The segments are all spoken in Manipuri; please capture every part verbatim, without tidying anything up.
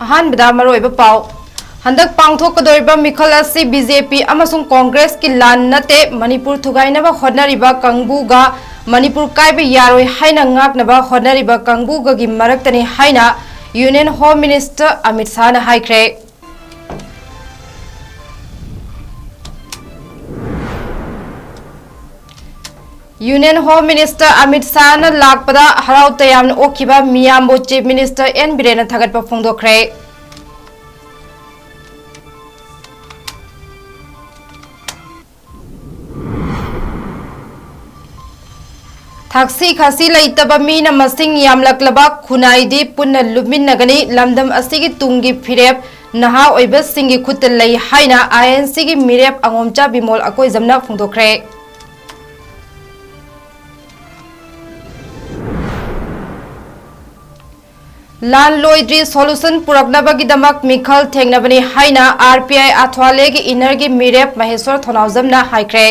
ꯑꯍꯥꯟꯕꯗ ꯃꯔꯨꯑꯣꯏꯕ ꯄꯥꯎ꯫ ꯍꯟꯗꯛ ꯄꯥꯡꯊꯣꯛꯀꯗꯧꯔꯤꯕ ꯃꯤꯈꯜ ꯑꯁꯤ ꯕꯤ ꯖꯦ ꯄꯤ ꯑꯃꯁꯨꯡ ꯀꯣꯡꯒ꯭ꯔꯦꯁꯀꯤ ꯂꯥꯟ ꯅꯠꯇꯦ, ꯃꯅꯤꯄꯨꯔ ꯊꯨꯒꯥꯏꯅꯕ ꯍꯣꯠꯅꯔꯤꯕ ꯀꯥꯡꯕꯨꯒ ꯃꯅꯤꯄꯨꯔ ꯀꯥꯏꯕ ꯌꯥꯔꯣꯏ ꯍꯥꯏꯅ ꯉꯥꯛꯅꯕ ꯍꯣꯠꯅꯔꯤꯕ ꯀꯥꯡꯕꯨꯒꯒꯤ ꯃꯔꯛꯇꯅꯤ ꯍꯥꯏꯅ ꯌꯨꯅꯤꯌꯟ ꯍꯣꯝ ꯃꯤꯅꯤꯁꯇꯔ ꯑꯃꯤꯠ ꯁꯥꯍꯅ ꯍꯥꯏꯈ꯭ꯔꯦ꯫ ꯌꯨꯅꯤꯌꯟ ꯍꯣꯝ ꯃꯤꯅꯤꯁꯇꯔ ꯑꯃꯤꯠ ꯁꯥꯍꯅ ꯂꯥꯛꯄꯗ ꯍꯔꯥꯎ ꯇꯌꯥꯝꯅ ꯑꯣꯛꯈꯤꯕ ꯃꯤꯌꯥꯝꯕꯨ ꯆꯤꯐ ꯃꯤꯅꯤꯁꯇꯔ ꯑꯦꯟ ꯕꯤꯔꯦꯟꯅ ꯊꯥꯒꯠꯄ ꯐꯣꯡꯗꯣꯛꯈ꯭ꯔꯦ꯫ ꯊꯛꯁꯤ ꯈꯥꯁꯤ ꯂꯩꯇꯕ ꯃꯤꯅ ꯃꯁꯤꯡ ꯌꯥꯝꯂꯛꯂꯕ ꯈꯨꯟꯅꯥꯏꯗꯤ ꯄꯨꯟꯅ ꯂꯨꯞꯃꯤꯟꯅꯒꯅꯤ꯫ ꯂꯝꯗꯝ ꯑꯁꯤꯒꯤ ꯇꯨꯡꯒꯤ ꯐꯤꯔꯦꯞ ꯅꯍꯥ ꯑꯣꯏꯕꯁꯤꯡꯒꯤ ꯈꯨꯠꯇ ꯂꯩ ꯍꯥꯏꯅ ꯑꯥꯏ ꯑꯦꯟ ꯁꯤꯒꯤ ꯃꯤꯔꯦꯞ ꯑꯉꯣꯝꯆꯥ ꯕꯤꯃꯣꯜ ꯑꯀꯣꯏꯖꯝꯅ ꯐꯣꯡꯗꯣꯛꯈ꯭ꯔꯦ꯫ ꯂꯥꯟ ꯂꯣꯏꯗ꯭ꯔꯤ ꯁꯣꯂꯨꯁꯟ ꯄꯨꯔꯛꯅꯕꯒꯤꯗꯃꯛ ꯃꯤꯈꯜ ꯊꯦꯡꯅꯕꯅꯤ ꯍꯥꯏꯅ ꯑꯥꯔ ꯄꯤ ꯑꯥꯏ ꯑꯊ꯭ꯋꯥꯂꯦꯒꯤ ꯏꯅꯔꯒꯤ ꯃꯤꯔꯦꯞ ꯃꯍꯦꯁ꯭ꯋꯔ ꯊꯣꯅꯥꯎꯖꯝꯅ ꯍꯥꯏꯈ꯭ꯔꯦ꯫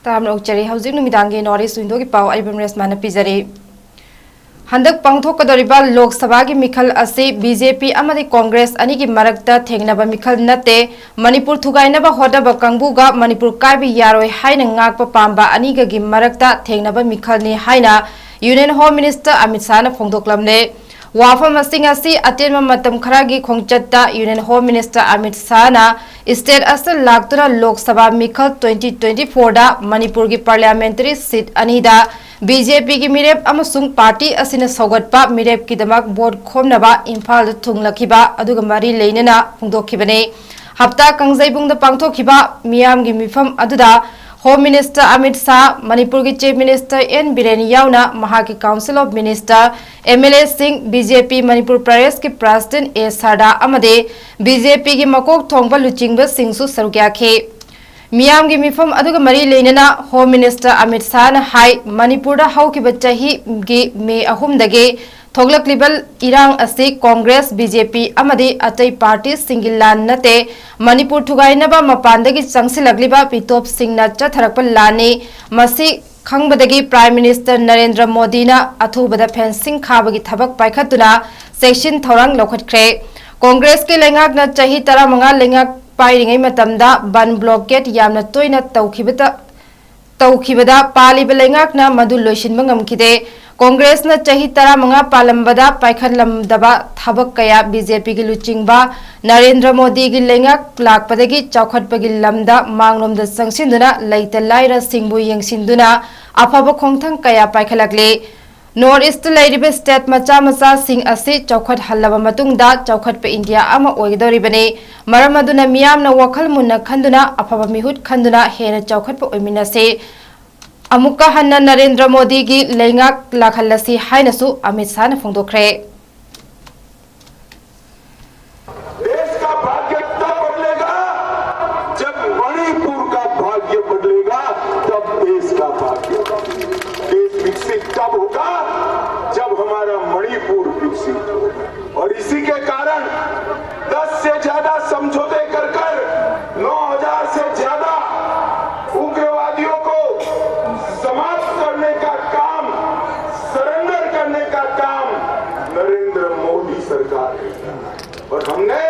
ꯇꯥꯝꯅ ꯑꯣꯛꯆꯔꯤ꯫ ꯍꯧꯖꯤꯛ ꯅꯨꯃꯤꯗꯥꯡꯒꯤ ꯅꯣꯔꯠ ꯏꯁ ꯋꯤꯟꯗꯣꯒꯤ ꯄꯥꯎ ꯑꯔꯤꯕꯝ ꯔꯦꯁꯃꯥꯅ ꯄꯤꯖꯔꯤ꯫ ꯍꯟꯗꯛ ꯄꯥꯡꯊꯣꯛꯀꯗꯧꯔꯤꯕ ꯂꯣꯛ ꯁꯚꯥꯒꯤ ꯃꯤꯈꯜ ꯑꯁꯤ ꯕꯤ ꯖꯦ ꯄꯤ ꯑꯃꯗꯤ ꯀꯣꯡꯒ꯭ꯔꯦꯁ ꯑꯅꯤꯒꯤ ꯃꯔꯛꯇ ꯊꯦꯡꯅꯕ ꯃꯤꯈꯜ ꯅꯠꯇꯦ, ꯃꯅꯤꯄꯨꯔ ꯊꯨꯒꯥꯏꯅꯕ ꯍꯣꯠꯅꯕ ꯀꯥꯡꯕꯨꯒ ꯃꯅꯤꯄꯨꯔ ꯀꯥꯏꯕ ꯌꯥꯔꯣꯏ ꯍꯥꯏꯅ ꯉꯥꯛꯄ ꯄꯥꯝꯕ ꯑꯅꯤꯒꯒꯤ ꯃꯔꯛꯇ ꯊꯦꯡꯅꯕ ꯃꯤꯈꯜꯅꯤ ꯍꯥꯏꯅ ꯌꯨꯅꯤꯌꯟ ꯍꯣꯝ ꯃꯤꯅꯤꯁꯇꯔ ꯑꯃꯤꯠ ꯁꯥꯍꯅ ꯐꯣꯡꯗꯣꯛꯂꯝꯂꯦ꯫ ꯋꯥꯐꯝꯁꯤꯡ ꯑꯁꯤ ꯑꯇꯦꯟꯕ ꯃꯇꯝ ꯈꯔꯒꯤ ꯈꯣꯡꯆꯠꯇ ꯌꯨꯅꯤꯌꯟ ꯍꯣꯝ ꯃꯤꯅꯤꯁꯇꯔ ꯑꯃꯤꯠ ꯁꯥꯍꯅ ꯁ꯭ꯇꯦꯠ ꯑꯁꯤꯗ ꯂꯥꯛꯇꯨꯅ ꯂꯣꯛ ꯁꯚꯥ ꯃꯤꯈꯜ ꯇ꯭ꯋꯦꯟꯇꯤ ꯇ꯭ꯋꯦꯟꯇꯤ ꯐꯣꯔꯗ ꯃꯅꯤꯄꯨꯔꯒꯤ ꯄꯥꯔꯂꯤꯌꯥꯃꯦꯟꯇꯔꯤ ꯁꯤꯠ ꯑꯅꯤꯗ ꯕꯤ ꯖꯦ ꯄꯤꯒꯤ ꯃꯤꯔꯦꯞ ꯑꯃꯁꯨꯡ ꯄꯥꯔꯇꯤ ꯑꯁꯤꯅ ꯁꯧꯒꯠꯄ ꯃꯤꯔꯦꯞꯀꯤꯗꯃꯛ ꯚꯣꯠ ꯈꯣꯝꯅꯕ ꯏꯝꯐꯥꯜꯗ ꯊꯨꯡꯂꯈꯤꯕ ꯑꯗꯨꯒ ꯃꯔꯤ ꯂꯩꯅꯅ ꯐꯣꯡꯗꯣꯛꯈꯤꯕꯅꯤ꯫ ꯍꯞꯇꯥ ꯀꯥꯡꯖꯩꯕꯨꯡꯗ ꯄꯥꯡꯊꯣꯛꯈꯤꯕ ꯃꯤꯌꯥꯝꯒꯤ ꯃꯤꯐꯝ ꯑꯗꯨꯗ ꯍꯣꯝ ꯃꯤꯅꯤꯁꯇꯔ ꯑꯃꯤꯠ ꯁꯥꯍ, ꯃꯅꯤꯄꯨꯔꯒꯤ ꯆꯤꯐ ꯃꯤꯅꯤꯁꯇꯔ ꯑꯦꯟ ꯕꯤꯔꯦꯟ ꯌꯥꯎꯅ ꯃꯍꯥꯛꯀꯤ council of minister, M L ꯑꯦꯁꯤꯡ, ꯕꯤ ꯖꯦ ꯄꯤ ꯃꯅꯤꯄꯨꯔ ꯄ꯭ꯔꯗꯦꯁꯀꯤ ꯄ꯭ꯔꯁꯤꯗꯦꯟꯠ ꯑꯦ ꯁꯔꯗꯥ ꯑꯃꯗꯤ ꯕꯤ ꯖꯦ ꯄꯤꯒꯤ ꯃꯀꯣꯛ ꯊꯣꯡꯕ ꯂꯨꯆꯤꯡꯕꯁꯤꯡꯁꯨ ꯁꯔꯨꯛ ꯌꯥꯈꯤ꯫ ꯃꯤꯌꯥꯝꯒꯤ ꯃꯤꯐꯝ ꯑꯗꯨꯒ ꯃꯔꯤ ꯂꯩꯅꯅ ꯍꯣꯝ ꯃꯤꯅꯤꯁꯇꯔ ꯑꯃꯤꯠ ꯁꯥꯍꯅ ꯍꯥꯏ, ꯃꯅꯤꯄꯨꯔꯗ ꯍꯧꯈꯤꯕ ꯆꯍꯤꯒꯤ ꯃꯦ ꯑꯍꯨꯝꯗꯒꯤ ꯊꯣꯛꯂꯛꯂꯤꯕ ꯏꯔꯥꯡ ꯑꯁꯤ ꯀꯣꯡꯒ꯭ꯔꯦꯁ, ꯕꯤ ꯖꯦ ꯄꯤ ꯑꯃꯗꯤ ꯑꯇꯩ ꯄꯥꯔꯇꯤꯁꯤꯡꯒꯤ ꯂꯥꯟ ꯅꯠꯇꯦ꯫ ꯃꯅꯤꯄꯨꯔ ꯊꯨꯒꯥꯏꯅꯕ ꯃꯄꯥꯟꯗꯒꯤ ꯆꯪꯁꯤꯜꯂꯛꯂꯤꯕ ꯃꯤꯇꯣꯞꯁꯤꯡꯅ ꯆꯠꯊꯔꯛꯄ ꯂꯥꯟꯅꯤ꯫ ꯃꯁꯤ ꯈꯪꯕꯗꯒꯤ ꯄ꯭ꯔꯥꯏꯝ ꯃꯤꯅꯤꯁꯇꯔ ꯅꯔꯦꯟꯗ꯭ꯔ ꯃꯣꯗꯤꯅ ꯑꯊꯨꯕꯗ ꯐꯦꯟꯁꯤꯡ ꯈꯥꯕꯒꯤ ꯊꯕꯛ ꯄꯥꯏꯈꯠꯇꯨꯅ ꯆꯦꯛꯁꯤꯟ ꯊꯧꯔꯥꯡ ꯂꯧꯈꯠꯈ꯭ꯔꯦ꯫ ꯀꯣꯡꯒ꯭ꯔꯦꯁꯀꯤ ꯂꯩꯉꯥꯛꯅ ꯆꯍꯤ ꯇꯔꯥꯃꯉꯥ ꯂꯩꯉꯥꯛ ꯄꯥꯏꯔꯤꯉꯩ ꯃꯇꯝꯗ ꯕꯟ ꯕ꯭ꯂꯣꯀꯦꯠ ꯌꯥꯝꯅ ꯇꯣꯏꯅ ꯇꯧꯈꯤꯕꯇ, ꯇꯧꯈꯤꯕꯗ ꯄꯥꯜꯂꯤꯕ ꯂꯩꯉꯥꯛꯅ ꯃꯗꯨ ꯂꯣꯏꯁꯤꯟꯕ ꯉꯝꯈꯤꯗꯦ꯫ ꯀꯣꯡꯒ꯭ꯔꯦꯁꯅ ꯆꯍꯤ ꯇꯔꯥꯃꯉꯥ ꯄꯥꯜꯂꯝꯕꯗ ꯄꯥꯏꯈꯠꯂꯝꯗꯕ ꯊꯕꯛ ꯀꯌꯥ ꯕꯤ ꯖꯦ ꯄꯤꯒꯤ ꯂꯨꯆꯤꯡꯕ ꯅꯔꯦꯟꯗ꯭ꯔ ꯃꯣꯗꯤꯒꯤ ꯂꯩꯉꯥꯛ ꯂꯥꯛꯄꯗꯒꯤ ꯆꯥꯎꯈꯠꯄꯒꯤ ꯂꯝꯗ ꯃꯥꯡꯂꯣꯝꯗ ꯆꯪꯁꯤꯟꯗꯨꯅ ꯂꯩꯇ ꯂꯥꯏꯔꯁꯤꯡꯕꯨ ꯌꯦꯡꯁꯤꯟꯗꯨꯅ ꯑꯐꯕ ꯈꯣꯡꯊꯥꯡ ꯀꯌꯥ ꯄꯥꯏꯈꯠꯂꯛꯂꯤ꯫ ꯅꯣꯔꯠ ꯏꯁꯇ ꯂꯩꯔꯤꯕ ꯁ꯭ꯇꯦꯠ ꯃꯆꯥ ꯃꯆꯥꯁꯤꯡ ꯑꯁꯤ ꯆꯥꯎꯈꯠꯍꯜꯂꯕ ꯃꯇꯨꯡꯗ ꯆꯥꯎꯈꯠꯄ ꯏꯟꯗꯤꯌꯥ ꯑꯃ ꯑꯣꯏꯒꯗꯧꯔꯤꯕꯅꯤ꯫ ꯃꯔꯝ ꯑꯗꯨꯅ ꯃꯤꯌꯥꯝꯅ ꯋꯥꯈꯜ ꯃꯨꯟꯅ ꯈꯟꯗꯨꯅ ꯑꯐꯕ ꯃꯤꯍꯨꯠ ꯈꯟꯗꯨꯅ ꯍꯦꯟꯅ ꯆꯥꯎꯈꯠꯄ ꯑꯣꯏꯃꯤꯟꯅꯁꯤ꯫ ꯑꯃꯨꯛꯀ ꯍꯟꯅ ꯅꯔꯦꯟꯗ꯭ꯔ ꯃꯣꯗꯤꯒꯤ ꯂꯩꯉꯥꯛ ꯂꯥꯛꯍꯜꯂꯁꯤ ꯍꯥꯏꯅꯁꯨ ꯑꯃꯤꯠ ꯁꯥꯍꯅ ꯐꯣꯡꯗꯣꯛꯈ꯭ꯔꯦ꯫ देश का भाग्य तब बदलेगा, जब मणिपुर का भाग्य बदलेगा, तब देश का भाग्य बदलेगा। देश विकसित तब होगा, जब हमारा मणिपुर विकसित होगा। और इसी के कारण दस से ज्यादा समझौते कर कर नौ हज़ार से ज्यादा उग्रवादियों को समाप्त करने का काम, सरेंडर करने का काम नरेंद्र मोदी सरकार ने किया। और हमने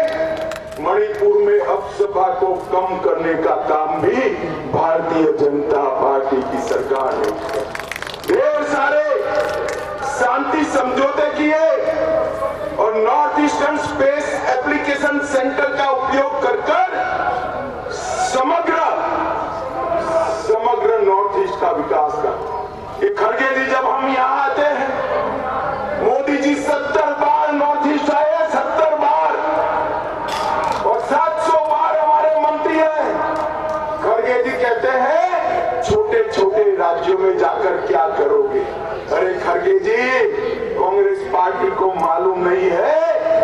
मणिपुर में अफसपा को कम करने का काम भी भारतीय जनता पार्टी की सरकार ने किया। ढेर सारे शांति समझौते किए और north eastern space application centre का उपयोग कर कर समग्र समग्र नॉर्थ ईस्ट का विकास का। ये खड़गे जी, जब हम यहाँ आते हैं, मोदी जी सत्तर बार नॉर्थ ईस्ट आए, सत्तर बार, और सात सौ बार हमारे मंत्री आए। खड़गे जी कहते हैं, छोटे छोटे राज्यों में जाकर क्या करोगे? अरे खड़गे जी, कांग्रेस पार्टी को मालूम नहीं है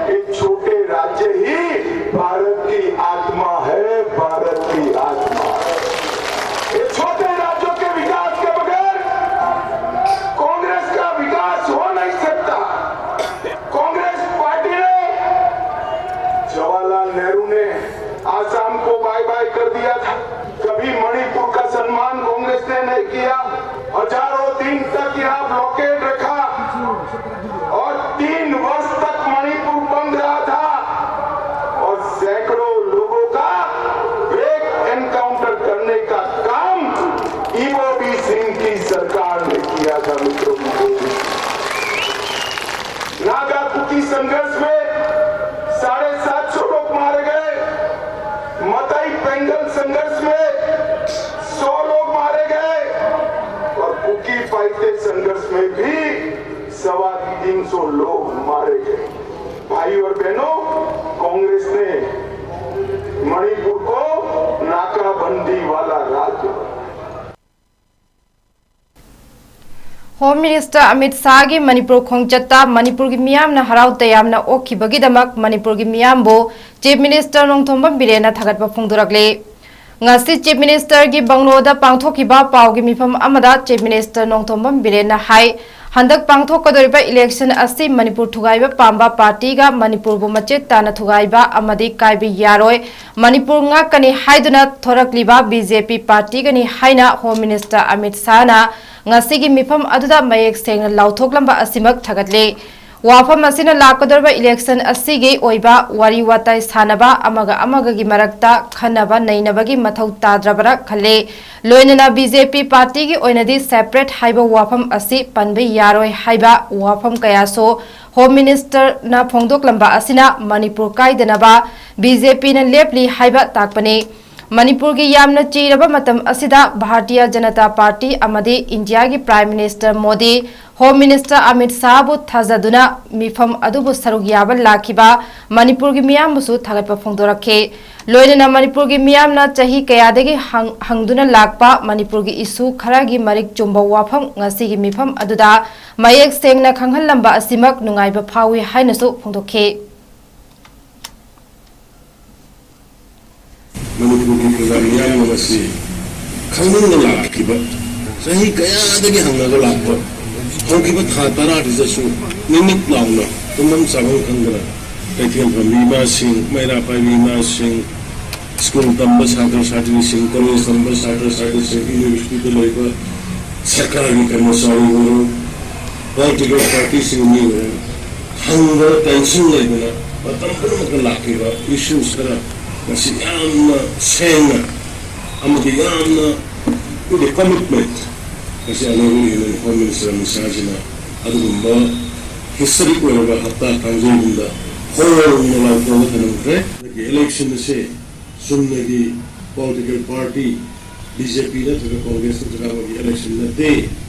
कि छोटे राज्य ही भारत की आत्मा है, भारत की आत्मा। ये छोटे राज्यों के विकास के बगैर कांग्रेस का विकास हो नहीं सकता। किया। हजारों दिन तक यहाँ ब्लॉकेड रखा और तीन वर्ष तक मणिपुर बंद रहा था और सैकड़ों लोगों का फेक एनकाउंटर करने का काम ईबोबी सिंह की सरकार ने किया था। मित्रों, नागा कुकी संघर्ष में साढ़े सात सौ लोग मारे गए। मताई पेंगल संघर्ष में सौ लोग मारे गए और कुकी पाइते संघर्ष में भी सवा तीन सौ लोग मारे गए। भाई और बहनों, कांग्रेस ने मणिपुर को नाकाबंदी वाला राज्य बनाया। ꯍꯣꯝ ꯃꯤꯅꯤꯁꯇꯔ ꯑꯃꯤꯠ ꯁꯥꯍꯒꯤ ꯃꯅꯤꯄꯨꯔ ꯈꯣꯡꯆꯠꯇ ꯃꯅꯤꯄꯨꯔꯒꯤ ꯃꯤꯌꯥꯝꯅ ꯍꯔꯥꯎ ꯇꯌꯥꯝꯅ ꯑꯣꯛꯈꯤꯕꯒꯤꯗꯃꯛ ꯃꯅꯤꯄꯨꯔꯒꯤ ꯃꯤꯌꯥꯝꯕꯨ ꯆꯤꯐ ꯃꯤꯅꯤꯁꯇꯔ ꯅꯣꯡꯊꯣꯝꯕꯝ ꯕꯤꯔꯦꯟꯅ ꯊꯥꯒꯠꯄ ꯐꯣꯡꯗꯣꯔꯛꯂꯤ꯫ ꯉꯁꯤ ꯆꯤꯐ ꯃꯤꯅꯤꯁꯇꯔꯒꯤ ꯕꯪꯂꯣꯗ ꯄꯥꯡꯊꯣꯛꯈꯤꯕ ꯄꯥꯎꯒꯤ ꯃꯤꯐꯝ ꯑꯃꯗ ꯆꯤꯐ ꯃꯤꯅꯤꯁꯇꯔ ꯅꯣꯡꯊꯣꯝꯕꯝ ꯕꯤꯔꯦꯟꯅ ꯍꯥꯏ, ꯍꯟꯗꯛ ꯄꯥꯡꯊꯣꯛꯀꯗꯧꯔꯤꯕ ꯏꯂꯦꯛꯁꯟ ꯑꯁꯤ ꯃꯅꯤꯄꯨꯔ ꯊꯨꯒꯥꯏꯕ ꯄꯥꯝꯕ ꯄꯥꯔꯇꯤꯒ ꯃꯅꯤꯄꯨꯔꯕꯨ ꯃꯆꯦꯠ ꯇꯥꯅ ꯊꯨꯒꯥꯏꯕ ꯑꯃꯗꯤ ꯀꯥꯏꯕ ꯌꯥꯔꯣꯏ꯫ ꯃꯅꯤꯄꯨꯔ ꯉꯥꯛꯀꯅꯤ ꯍꯥꯏꯗꯨꯅ ꯊꯣꯔꯛꯂꯤꯕ ꯕꯤ ꯖꯦ ꯄꯤ ꯄꯥꯔꯇꯤꯒꯅꯤ ꯍꯥꯏꯅ ꯍꯣꯝ ꯃꯤꯅꯤꯁꯇꯔ ꯑꯃꯤꯠ ꯁꯥꯍꯅ ꯉꯁꯤꯒꯤ ꯃꯤꯐꯝ ꯑꯗꯨꯗ ꯃꯌꯦꯛ ꯁꯦꯡꯅ ꯂꯥꯎꯊꯣꯛꯂꯝꯕ ꯑꯁꯤꯃꯛ ꯊꯥꯒꯠꯂꯤ꯫ ꯋꯥꯐꯝ ꯑꯁꯤꯅ ꯂꯥꯛꯀꯗꯧꯔꯤꯕ ꯏꯂꯦꯛꯁꯟ ꯑꯁꯤꯒꯤ ꯑꯣꯏꯕ ꯋꯥꯔꯤ ꯋꯥꯇꯥꯏ ꯁꯥꯟꯅꯕ, ꯑꯃꯒ ꯑꯃꯒꯒꯤ ꯃꯔꯛꯇ ꯈꯟꯅꯕ ꯅꯩꯅꯕꯒꯤ ꯃꯊꯧ ꯇꯥꯗ꯭ꯔꯕ꯭ꯔꯥ ꯈꯜꯂꯤ꯫ ꯂꯣꯏꯅꯅ ꯕꯤ ꯖꯦ ꯄꯤ ꯄꯥꯔꯇꯤꯒꯤ ꯑꯣꯏꯅꯗꯤ ꯁꯦꯄꯔꯦꯠ ꯍꯥꯏꯕ ꯋꯥꯐꯝ ꯑꯁꯤ ꯄꯟꯕ ꯌꯥꯔꯣꯏ ꯍꯥꯏꯕ ꯋꯥꯐꯝ ꯀꯌꯥꯁꯨ ꯍꯣꯝ ꯃꯤꯅꯤꯁꯇꯔꯅ ꯐꯣꯡꯗꯣꯛꯂꯝꯕ ꯑꯁꯤꯅ ꯃꯅꯤꯄꯨꯔ ꯀꯥꯏꯗꯅꯕ ꯕꯤ ꯖꯦ ꯄꯤꯅ ꯂꯦꯞꯂꯤ ꯍꯥꯏꯕ ꯇꯥꯛꯄꯅꯤ꯫ ꯃꯅꯤꯄꯨꯔꯒꯤ ꯌꯥꯝꯅ ꯆꯤꯔꯕ ꯃꯇꯝ ꯑꯁꯤꯗ ꯚꯥꯔꯇꯤꯌ ꯖꯅꯇꯥ ꯄꯥꯔꯇꯤ ꯑꯃꯗꯤ ꯏꯟꯗꯤꯌꯥꯒꯤ prime minister Modi, home minister Amit ꯁꯥꯍꯕꯨ ꯊꯥꯖꯗꯨꯅ ꯃꯤꯐꯝ ꯑꯗꯨꯕꯨ ꯁꯔꯨꯛ ꯌꯥꯕ ꯂꯥꯛꯈꯤꯕ ꯃꯅꯤꯄꯨꯔꯒꯤ ꯃꯤꯌꯥꯝꯕꯨꯁꯨ ꯊꯥꯒꯠꯄ ꯐꯣꯡꯗꯣꯔꯛꯈꯤ꯫ ꯂꯣꯏꯅꯅ ꯃꯅꯤꯄꯨꯔꯒꯤ ꯃꯤꯌꯥꯝꯅ ꯆꯍꯤ ꯀꯌꯥꯗꯒꯤ ꯍꯪ-, ꯍꯪꯗꯨꯅ ꯂꯥꯛꯄ ꯃꯅꯤꯄꯨꯔꯒꯤ ꯏꯁꯨ ꯈꯔꯒꯤ ꯃꯔꯤꯛ ꯆꯨꯝꯕ ꯋꯥꯐꯝ ꯉꯁꯤꯒꯤ ꯃꯤꯐꯝ ꯑꯗꯨꯗ ꯃꯌꯦꯛ ꯁꯦꯡꯅ ꯈꯪꯍꯜꯂꯝꯕ ꯑꯁꯤꯃꯛ ꯅꯨꯡꯉꯥꯏꯕ ꯐꯥꯎꯏ ꯍꯥꯏꯅꯁꯨ ꯐꯣꯡꯗꯣꯛꯈꯤ꯫ ꯃꯅꯤꯄꯨꯔꯒꯤ ꯄ꯭ꯔꯖꯥ ꯃꯤꯌꯥꯝꯅ ꯉꯁꯤ ꯈꯪꯅꯤꯡꯅ ꯂꯥꯛꯈꯤꯕ, ꯆꯍꯤ ꯀꯌꯥꯗꯒꯤ ꯍꯪꯅꯕ ꯂꯥꯛꯄ, ꯍꯧꯈꯤꯕ ꯊꯥ ꯇꯔꯥꯁꯤꯗꯁꯨ ꯅꯤꯛ ꯅꯤꯛ ꯂꯥꯎꯅ ꯇꯨꯝꯐꯝ ꯆꯥꯐꯝ ꯈꯪꯗꯅ ꯀꯩꯊꯦꯜ ꯐꯝꯕꯤ ꯏꯃꯥꯁꯤꯡ, ꯃꯩꯔꯥ ꯄꯥꯏꯕꯤ ꯏꯃꯥꯁꯤꯡ, ꯁ꯭ꯀꯨꯜ ꯇꯝꯕ ꯁꯥꯇ꯭ꯔ ꯁꯥꯇ꯭ꯔꯤꯁꯤꯡ, ꯀꯣꯂꯦꯖ ꯇꯝꯕ ꯁꯥꯇ꯭ꯔ ꯁꯥꯇ꯭ꯔꯤꯁꯤꯡ, ꯌꯨꯅꯤꯚꯔꯁꯤꯇꯤꯗ ꯂꯩꯕ ꯁꯔꯀꯥꯔꯒꯤ ꯀꯔꯃꯆꯥꯔꯤ ꯑꯣꯏꯔꯣ, ꯄꯣꯂꯤꯇꯤꯀꯦꯜ ꯄꯥꯔꯇꯤꯁꯤꯡ ꯃꯤ ꯑꯣꯏꯔꯣ, ꯍꯪꯕ ꯇꯦꯟꯁꯟ ꯂꯩꯕꯅ ꯃꯇꯝ ꯄꯨꯝꯅꯃꯛꯇ ꯂꯥꯛꯈꯤꯕ ꯏꯁꯨꯁ ꯈꯔ ꯉꯁꯤ ꯌꯥꯝꯅ ꯁꯦꯡꯅ ꯑꯃꯗꯤ ꯌꯥꯝꯅ with a commitment ꯉꯁꯤ ꯑꯅꯧꯕ ꯌꯨꯅꯤꯌꯟ ꯍꯣꯝ ꯃꯤꯅꯤꯁꯇꯔ ꯑꯃꯤꯠ ꯁꯥꯍꯖꯤꯅ ꯑꯗꯨꯒꯨꯝꯕ ꯍꯤꯁꯇꯔꯤꯛ ꯑꯣꯏꯔꯕ ꯍꯞꯇꯥ ꯀꯥꯡꯖꯩꯒꯨꯝꯗ ꯍꯣꯡꯅ ꯂꯥꯎꯊꯣꯛꯑꯒ ꯊꯝꯈ꯭ꯔꯦ꯫ ꯍꯟꯗꯛꯀꯤ ꯏꯂꯦꯛꯁꯟ ꯑꯁꯦ ꯆꯨꯝꯅꯒꯤ ꯄꯣꯂꯤꯇꯤꯀꯦꯜ ꯄꯥꯔꯇꯤ ꯕꯤ ꯖꯦ ꯄꯤ ꯅꯠꯇ꯭ꯔꯒ ꯀꯣꯡꯒ꯭ꯔꯦꯁ ꯅꯠꯇ꯭ꯔꯒ ꯑꯃꯒꯤ ꯏꯂꯦꯛꯁꯟ ꯅꯠꯇꯦ꯫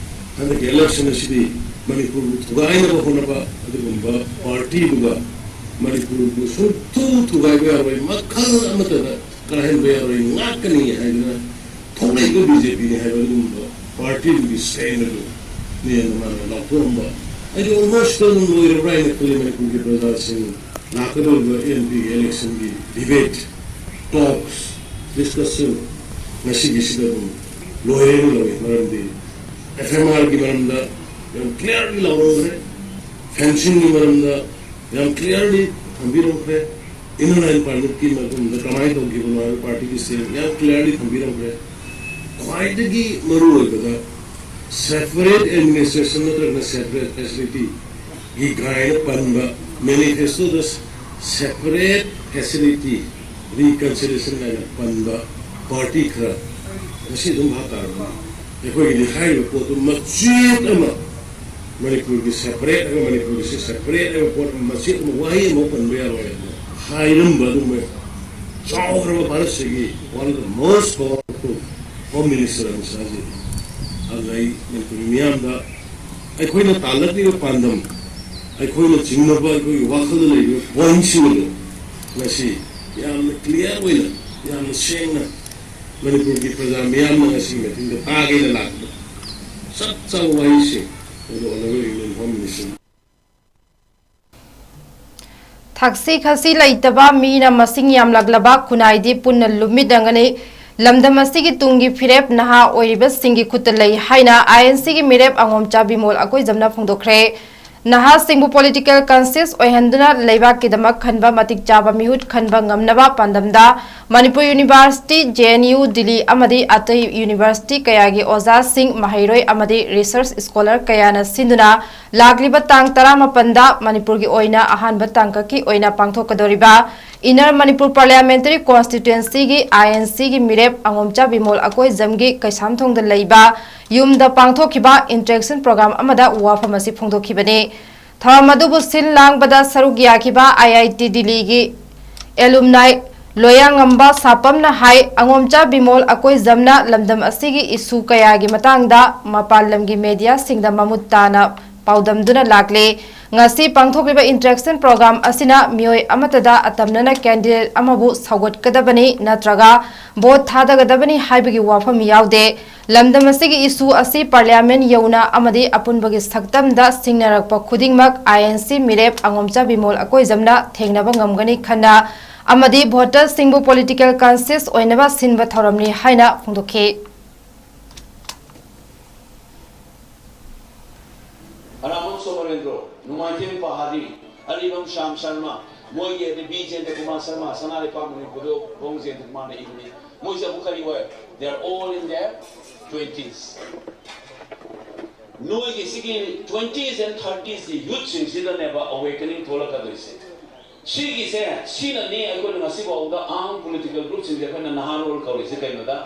ꯍꯟꯗꯛꯀꯤ ꯏꯂꯦꯛꯁꯟ ꯑꯁꯤꯗꯤ ꯃꯅꯤꯄꯨꯔꯕꯨ ꯊꯨꯒꯥꯏꯅꯕ ꯍꯣꯠꯅꯕ ꯑꯗꯨꯒꯨꯝꯕ ꯄꯥꯔꯇꯤꯗꯨꯒ ꯃꯅꯤꯄꯨꯔꯕꯨ ꯁꯨꯡꯊꯨ ꯊꯨꯒꯥꯏꯕ ꯌꯥꯔꯣꯏ, ꯃꯈꯜ ꯑꯃꯠꯇꯗ ꯀꯥꯏꯍꯟꯕ ꯌꯥꯔꯣꯏ, ꯉꯥꯛꯀꯅꯤ ꯍꯥꯏꯗꯨꯅ ꯊꯣꯛꯂꯛꯏꯕ ꯕꯤ ꯖꯦ ꯄꯤꯅꯤ ꯍꯥꯏꯕ ꯑꯗꯨꯒꯨꯝꯕ ꯄꯥꯔꯇꯤꯗꯨꯒꯤ ꯁ꯭ꯇꯦꯟ ꯑꯗꯨ ꯅꯦꯅ ꯃꯥꯅ ꯂꯥꯎꯊꯣꯛꯑꯝꯕ꯫ ꯑꯩꯗꯤ ꯑꯣꯜꯃꯣꯁ ꯑꯗꯨꯝ ꯂꯣꯏꯔꯕ꯭ꯔꯥ ꯍꯥꯏꯅ ꯈꯜꯂꯤ꯫ ꯃꯅꯤꯄꯨꯔꯒꯤ ꯄ꯭ꯔꯖꯥꯁꯤꯡ ꯂꯥꯛꯀꯗꯧꯔꯤꯕ ꯑꯦꯝ ꯄꯤꯒꯤ ꯏꯂꯦꯛꯁꯟꯒꯤ ꯗꯤꯕꯦꯠ, ꯇꯣꯛꯁ, ꯗꯤꯁꯀꯁꯟ ꯉꯁꯤꯒꯤꯁꯤꯗ ꯑꯗꯨꯝ ꯂꯣꯏꯔꯦꯅ ꯂꯧꯏ꯫ ꯃꯔꯝꯗꯤ ꯑꯦꯐ ꯑꯦꯝ ꯑꯥꯔꯒꯤ ꯃꯔꯝꯗ ꯌꯥꯝ ꯀ꯭ꯂꯤꯌꯥꯔꯂꯤ ꯂꯥꯎꯔꯝꯈ꯭ꯔꯦ, ꯐꯦꯟꯁꯤꯡꯒꯤ ꯃꯔꯝꯗ ꯌꯥꯝ ꯀ꯭ꯂꯤꯌꯥꯔꯂꯤ ꯊꯝꯕꯤꯔꯝꯈ꯭ꯔꯦ, ꯏꯅꯔ ꯂꯥꯏꯟ ꯄꯥꯔꯃꯤꯠꯀꯤ ꯃꯇꯨꯡꯗ ꯀꯃꯥꯏꯅ ꯇꯧꯈꯤꯕꯅꯣ ꯍꯥꯏꯕ ꯄꯥꯔꯇꯤꯒꯤ ꯁ꯭ꯇꯦꯟ ꯌꯥꯝ ꯀ꯭ꯂꯤꯌꯥꯔꯂꯤ ꯊꯝꯕꯤꯔꯝꯈ꯭ꯔꯦ꯫ ꯈ꯭ꯋꯥꯏꯗꯒꯤ ꯃꯔꯨꯑꯣꯏꯕꯗ ꯁꯦꯄꯔꯦꯠ ꯑꯦꯗꯃꯤꯅꯤꯁꯇ꯭ꯔꯦꯁꯟ ꯅꯠꯇ꯭ꯔꯒꯅ ꯁꯦꯄꯔꯦꯠ ꯐꯦꯁꯤꯂꯤꯇꯤꯒꯤ ꯀꯥꯏꯅ ꯄꯟꯕ, ꯃꯦꯅꯤꯐꯦꯁꯇꯣꯗ ꯁꯦꯄꯔꯦꯠ ꯐꯦꯁꯤꯂꯤꯇꯤ ꯔꯤꯀꯟꯁꯤꯂꯦꯁꯟ ꯀꯥꯏꯅ ꯄꯟꯕ ꯄꯥꯔꯇꯤ ꯈꯔ ꯉꯁꯤ ꯑꯗꯨꯝ ꯚꯥꯞ ꯇꯥꯔꯝꯒꯅꯤ꯫ ꯑꯩꯈꯣꯏꯒꯤꯗꯤ ꯍꯥꯏꯔꯤꯕ ꯄꯣꯠꯇꯨ ꯃꯆꯦꯠ ꯑꯃ ꯃꯅꯤꯄꯨꯔꯒꯤ ꯁꯦꯄꯔꯦꯠ ꯍꯥꯏꯕ, ꯃꯅꯤꯄꯨꯔꯒꯤꯁꯦ ꯁꯦꯄꯔꯦꯠ ꯍꯥꯏꯕ ꯄꯣꯠ ꯃꯆꯦꯠ ꯑꯃ, ꯋꯥꯍꯩ ꯑꯃ ꯄꯟꯕ ꯌꯥꯔꯣꯏ ꯍꯥꯏꯕ ꯍꯥꯏꯔꯝꯕ ꯑꯗꯨꯒꯨꯝꯕ ꯆꯥꯎꯈ꯭ꯔꯕ ꯚꯥꯔꯠꯁꯤꯒꯤ one of the most powerful home minister Amit ꯁꯥꯍꯖꯤ꯫ ꯑꯗꯨꯅ ꯑꯩ ꯃꯅꯤꯄꯨꯔꯤ ꯃꯤꯌꯥꯝꯗ ꯑꯩꯈꯣꯏꯅ ꯇꯥꯜꯂꯛꯂꯤꯕ ꯄꯥꯟꯗꯝ, ꯑꯩꯈꯣꯏꯅ ꯆꯤꯡꯅꯕ, ꯑꯩꯈꯣꯏꯒꯤ ꯋꯥꯈꯜꯗ ꯂꯩꯔꯤꯕ ꯄꯣꯏꯟꯠꯁꯤꯡ ꯑꯗꯨ ꯉꯁꯤ ꯌꯥꯝꯅ ꯀ꯭ꯂꯤꯌꯥꯔ ꯑꯣꯏꯅ, ꯌꯥꯝꯅ ꯁꯦꯡꯅ ꯃꯅꯤꯄꯨꯔꯒꯤ ꯄ꯭ꯔꯖꯥ ꯃꯤꯌꯥꯝꯅ ꯉꯁꯤ ꯃꯤꯇꯤꯡꯗ ꯇꯥꯒꯦꯅ ꯂꯥꯛꯄꯗ ꯆꯞ ꯆꯥꯕ ꯋꯥꯍꯩꯁꯤꯡ ꯑꯗꯨ ꯑꯣꯅꯔꯦꯕꯜ ꯌꯨꯅꯤꯌꯟ ꯍꯣꯝ ꯃꯤꯅꯤꯁꯇꯔ ꯊꯛꯁꯤ ꯈꯥꯁꯤ ꯂꯩꯇꯕ, ꯃꯤꯅ ꯃꯁꯤꯡ ꯌꯥꯝꯂꯛꯂꯕ ꯈꯨꯟꯅꯥꯏꯗꯤ ꯄꯨꯟꯅ ꯂꯨꯝꯃꯤꯟꯅꯒꯅꯤ꯫ ꯂꯝꯗꯝ ꯑꯁꯤꯒꯤ ꯇꯨꯡꯒꯤ ꯐꯤꯔꯦꯞ ꯅꯍꯥ ꯑꯣꯏꯔꯤꯕꯁꯤꯡꯒꯤ ꯈꯨꯠꯇ ꯂꯩ ꯍꯥꯏꯅ ꯑꯥꯏ ꯑꯦꯟ ꯁꯤꯒꯤ ꯃꯤꯔꯦꯞ ꯑꯉꯣꯝꯆꯥ ꯕꯤꯃꯣꯜ ꯑꯀꯣꯏꯖꯝꯅ ꯐꯣꯡꯗꯣꯛꯈ꯭ꯔꯦ꯫ ꯅꯍꯥꯁꯤꯡꯕꯨ ꯄꯣꯂꯤꯇꯤꯀꯦꯜ ꯀꯟꯁꯤꯌꯁ ꯑꯣꯏꯍꯟꯗꯨꯅ ꯂꯩꯕꯥꯛꯀꯤꯗꯃꯛ ꯈꯟꯕ ꯃꯇꯤꯛ ꯆꯥꯕ ꯃꯤꯍꯨꯠ ꯈꯟꯕ ꯉꯝꯅꯕ ꯄꯥꯟꯗꯝꯗ Manipur university, J N U, Delhi ꯑꯃꯗꯤ ꯑꯇꯩ ꯌꯨꯅꯤꯚꯔꯁꯤꯇꯤ ꯀꯌꯥꯒꯤ ꯑꯣꯖꯥꯁꯤꯡ, ꯃꯍꯩꯔꯣꯏ ꯑꯃꯗꯤ ꯔꯤꯁꯔꯆ ꯁ꯭ꯀꯣꯂꯔ ꯀꯌꯥꯅ ꯁꯤꯟꯗꯨꯅ ꯂꯥꯛꯂꯤꯕ ꯇꯥꯡ ꯇꯔꯥꯃꯥꯄꯟꯗ ꯃꯅꯤꯄꯨꯔꯒꯤ ꯑꯣꯏꯅ ꯑꯍꯥꯟꯕ ꯇꯥꯡꯀꯛꯀꯤ ꯑꯣꯏꯅ ꯄꯥꯡꯊꯣꯛꯀꯗꯧꯔꯤꯕ ꯏꯟꯅꯔ ꯃꯅꯤꯄꯨꯔ ꯄꯥꯔꯂꯤꯌꯥꯃꯦꯟꯇꯔꯤ ꯀꯣꯟꯁꯇꯤꯇ꯭ꯋꯦꯟꯁꯤꯒꯤ, ꯑꯥꯏ ꯑꯦꯟ ꯁꯤꯒꯤ ꯃꯤꯔꯦꯞ ꯑꯉꯣꯝꯆꯥ ꯕꯤꯃꯣꯜ ꯑꯀꯣꯏꯖꯝꯒꯤ ꯀꯩꯁꯥꯝꯊꯣꯡꯗ ꯂꯩꯕ ꯌꯨꯝꯗ ꯄꯥꯡꯊꯣꯛꯈꯤꯕ ꯏꯟꯇꯔꯦꯛꯁꯟ ꯄ꯭ꯔꯣꯒ꯭ꯔꯥꯝ ꯑꯃꯗ ꯋꯥꯐꯝ ꯑꯁꯤ ꯐꯣꯡꯗꯣꯛꯈꯤꯕꯅꯤ꯫ ꯊꯧꯔꯝ ꯑꯗꯨꯕꯨ ꯁꯤꯜ ꯂꯥꯡꯕꯗ ꯁꯔꯨꯛ ꯌꯥꯈꯤꯕ ꯑꯥꯏ ꯑꯥꯏ ꯇꯤ ꯗꯤꯜꯂꯤꯒꯤ ꯑꯦꯂꯨꯝꯅꯥꯏ ꯂꯣꯌꯥꯉꯝꯕ ꯁꯥꯄꯝꯅ ꯍꯥꯏ, ꯑꯉꯣꯝꯆꯥ ꯕꯤꯃꯣꯜ ꯑꯀꯣꯏꯖꯝꯅ ꯂꯝꯗꯝ ꯑꯁꯤꯒꯤ ꯏꯁꯨ ꯀꯌꯥꯒꯤ ꯃꯇꯥꯡꯗ ꯃꯄꯥꯟ ꯂꯝꯒꯤ ꯃꯦꯗꯤꯌꯥꯁꯤꯡꯗ ꯃꯃꯨꯠ ꯇꯥꯅ ꯄꯥꯎꯗꯝꯗꯨꯅ ꯂꯥꯛꯂꯤ꯫ ꯉꯁꯤ ꯄꯥꯡꯊꯣꯛꯂꯤꯕ ꯏꯟꯇꯔꯦꯛꯁꯟ ꯄ꯭ꯔꯣꯒ꯭ꯔꯥꯝ ꯑꯁꯤꯅ ꯃꯤꯑꯣꯏ ꯑꯃꯠꯇꯗ ꯑꯇꯝꯅꯅ ꯀꯦꯟꯗꯤꯗꯦꯠ ꯑꯃꯕꯨ ꯁꯧꯒꯠꯀꯗꯕꯅꯤ ꯅꯠꯇ꯭ꯔꯒ ꯚꯣꯠ ꯊꯥꯗꯒꯗꯕꯅꯤ ꯍꯥꯏꯕꯒꯤ ꯋꯥꯐꯝ ꯌꯥꯎꯗꯦ꯫ ꯂꯝꯗꯝ ꯑꯁꯤꯒꯤ ꯏꯁꯨ ꯑꯁꯤ ꯄꯥꯔꯂꯤꯌꯥꯃꯦꯟ ꯌꯧꯅ ꯑꯃꯗꯤ ꯑꯄꯨꯟꯕꯒꯤ ꯁꯛꯇꯝꯗ ꯁꯤꯡꯅꯔꯛꯄ ꯈꯨꯗꯤꯡꯃꯛ ꯑꯥꯏ ꯑꯦꯟ ꯁꯤ ꯃꯤꯔꯦꯞ ꯑꯉꯣꯝꯆꯥ ꯕꯤꯃꯣꯜ ꯑꯀꯣꯏꯖꯝꯅ ꯊꯦꯡꯅꯕ ꯉꯝꯒꯅꯤ ꯈꯟꯅ ꯑꯃꯗꯤ ꯚꯣꯇꯔꯁꯤꯡꯕꯨ ꯄꯣꯂꯤꯇꯤꯀꯦꯜ ꯀꯟꯁꯤꯌꯁ ꯑꯣꯏꯅꯕ ꯁꯤꯟꯕ ꯊꯧꯔꯝꯅꯤ ꯍꯥꯏꯅ ꯐꯣꯡꯗꯣꯛꯈꯤ꯫ ꯑꯔꯥꯃꯝ ꯁꯣꯃꯔꯦꯟꯗ꯭ꯔꯣ, ꯅꯨꯡꯉꯥꯏꯊꯦꯝ ꯄꯍꯥꯔꯤ, ꯑꯔꯤꯕꯝ ꯁ꯭ꯌꯥꯝ ꯁꯔꯃ, ꯃꯣꯏꯒꯤ ꯑꯗꯩ ꯕꯤ ꯖꯦꯟꯗ꯭ꯔ ꯀꯨꯃꯥꯔ ꯁꯔꯃ, ꯁꯅꯥ ꯂꯩꯄꯥꯛ ꯃꯅꯤꯄꯨꯔꯗꯣ ꯕꯣꯡ ꯖꯦꯟꯗ꯭ꯔ ꯀꯨꯃꯥꯔꯅ ꯏꯕꯅꯤ꯫ ꯃꯣꯏꯁꯦ ꯑꯃꯨꯛ ꯀꯔꯤ ꯑꯣꯏ? They are all in their twenties. ꯅꯣꯏꯒꯤ ꯁꯤꯒꯤ twenties and thirties ꯀꯤ youth ꯁꯤꯡꯁꯤꯗꯅꯦꯕ awakening ꯊꯣꯛꯂꯛꯀꯗꯣꯏꯁꯦ꯫ ꯁꯤꯒꯤꯁꯦ, ꯁꯤꯅꯅꯤ ꯑꯩꯈꯣꯏꯅ ꯉꯁꯤꯐꯥꯎꯗ armed political group ꯁꯤꯡꯁꯦ ꯑꯩꯈꯣꯏꯅ ꯅꯍꯥꯔꯣꯜ ꯀꯧꯔꯤꯁꯦ꯫ ꯀꯩꯅꯣꯗ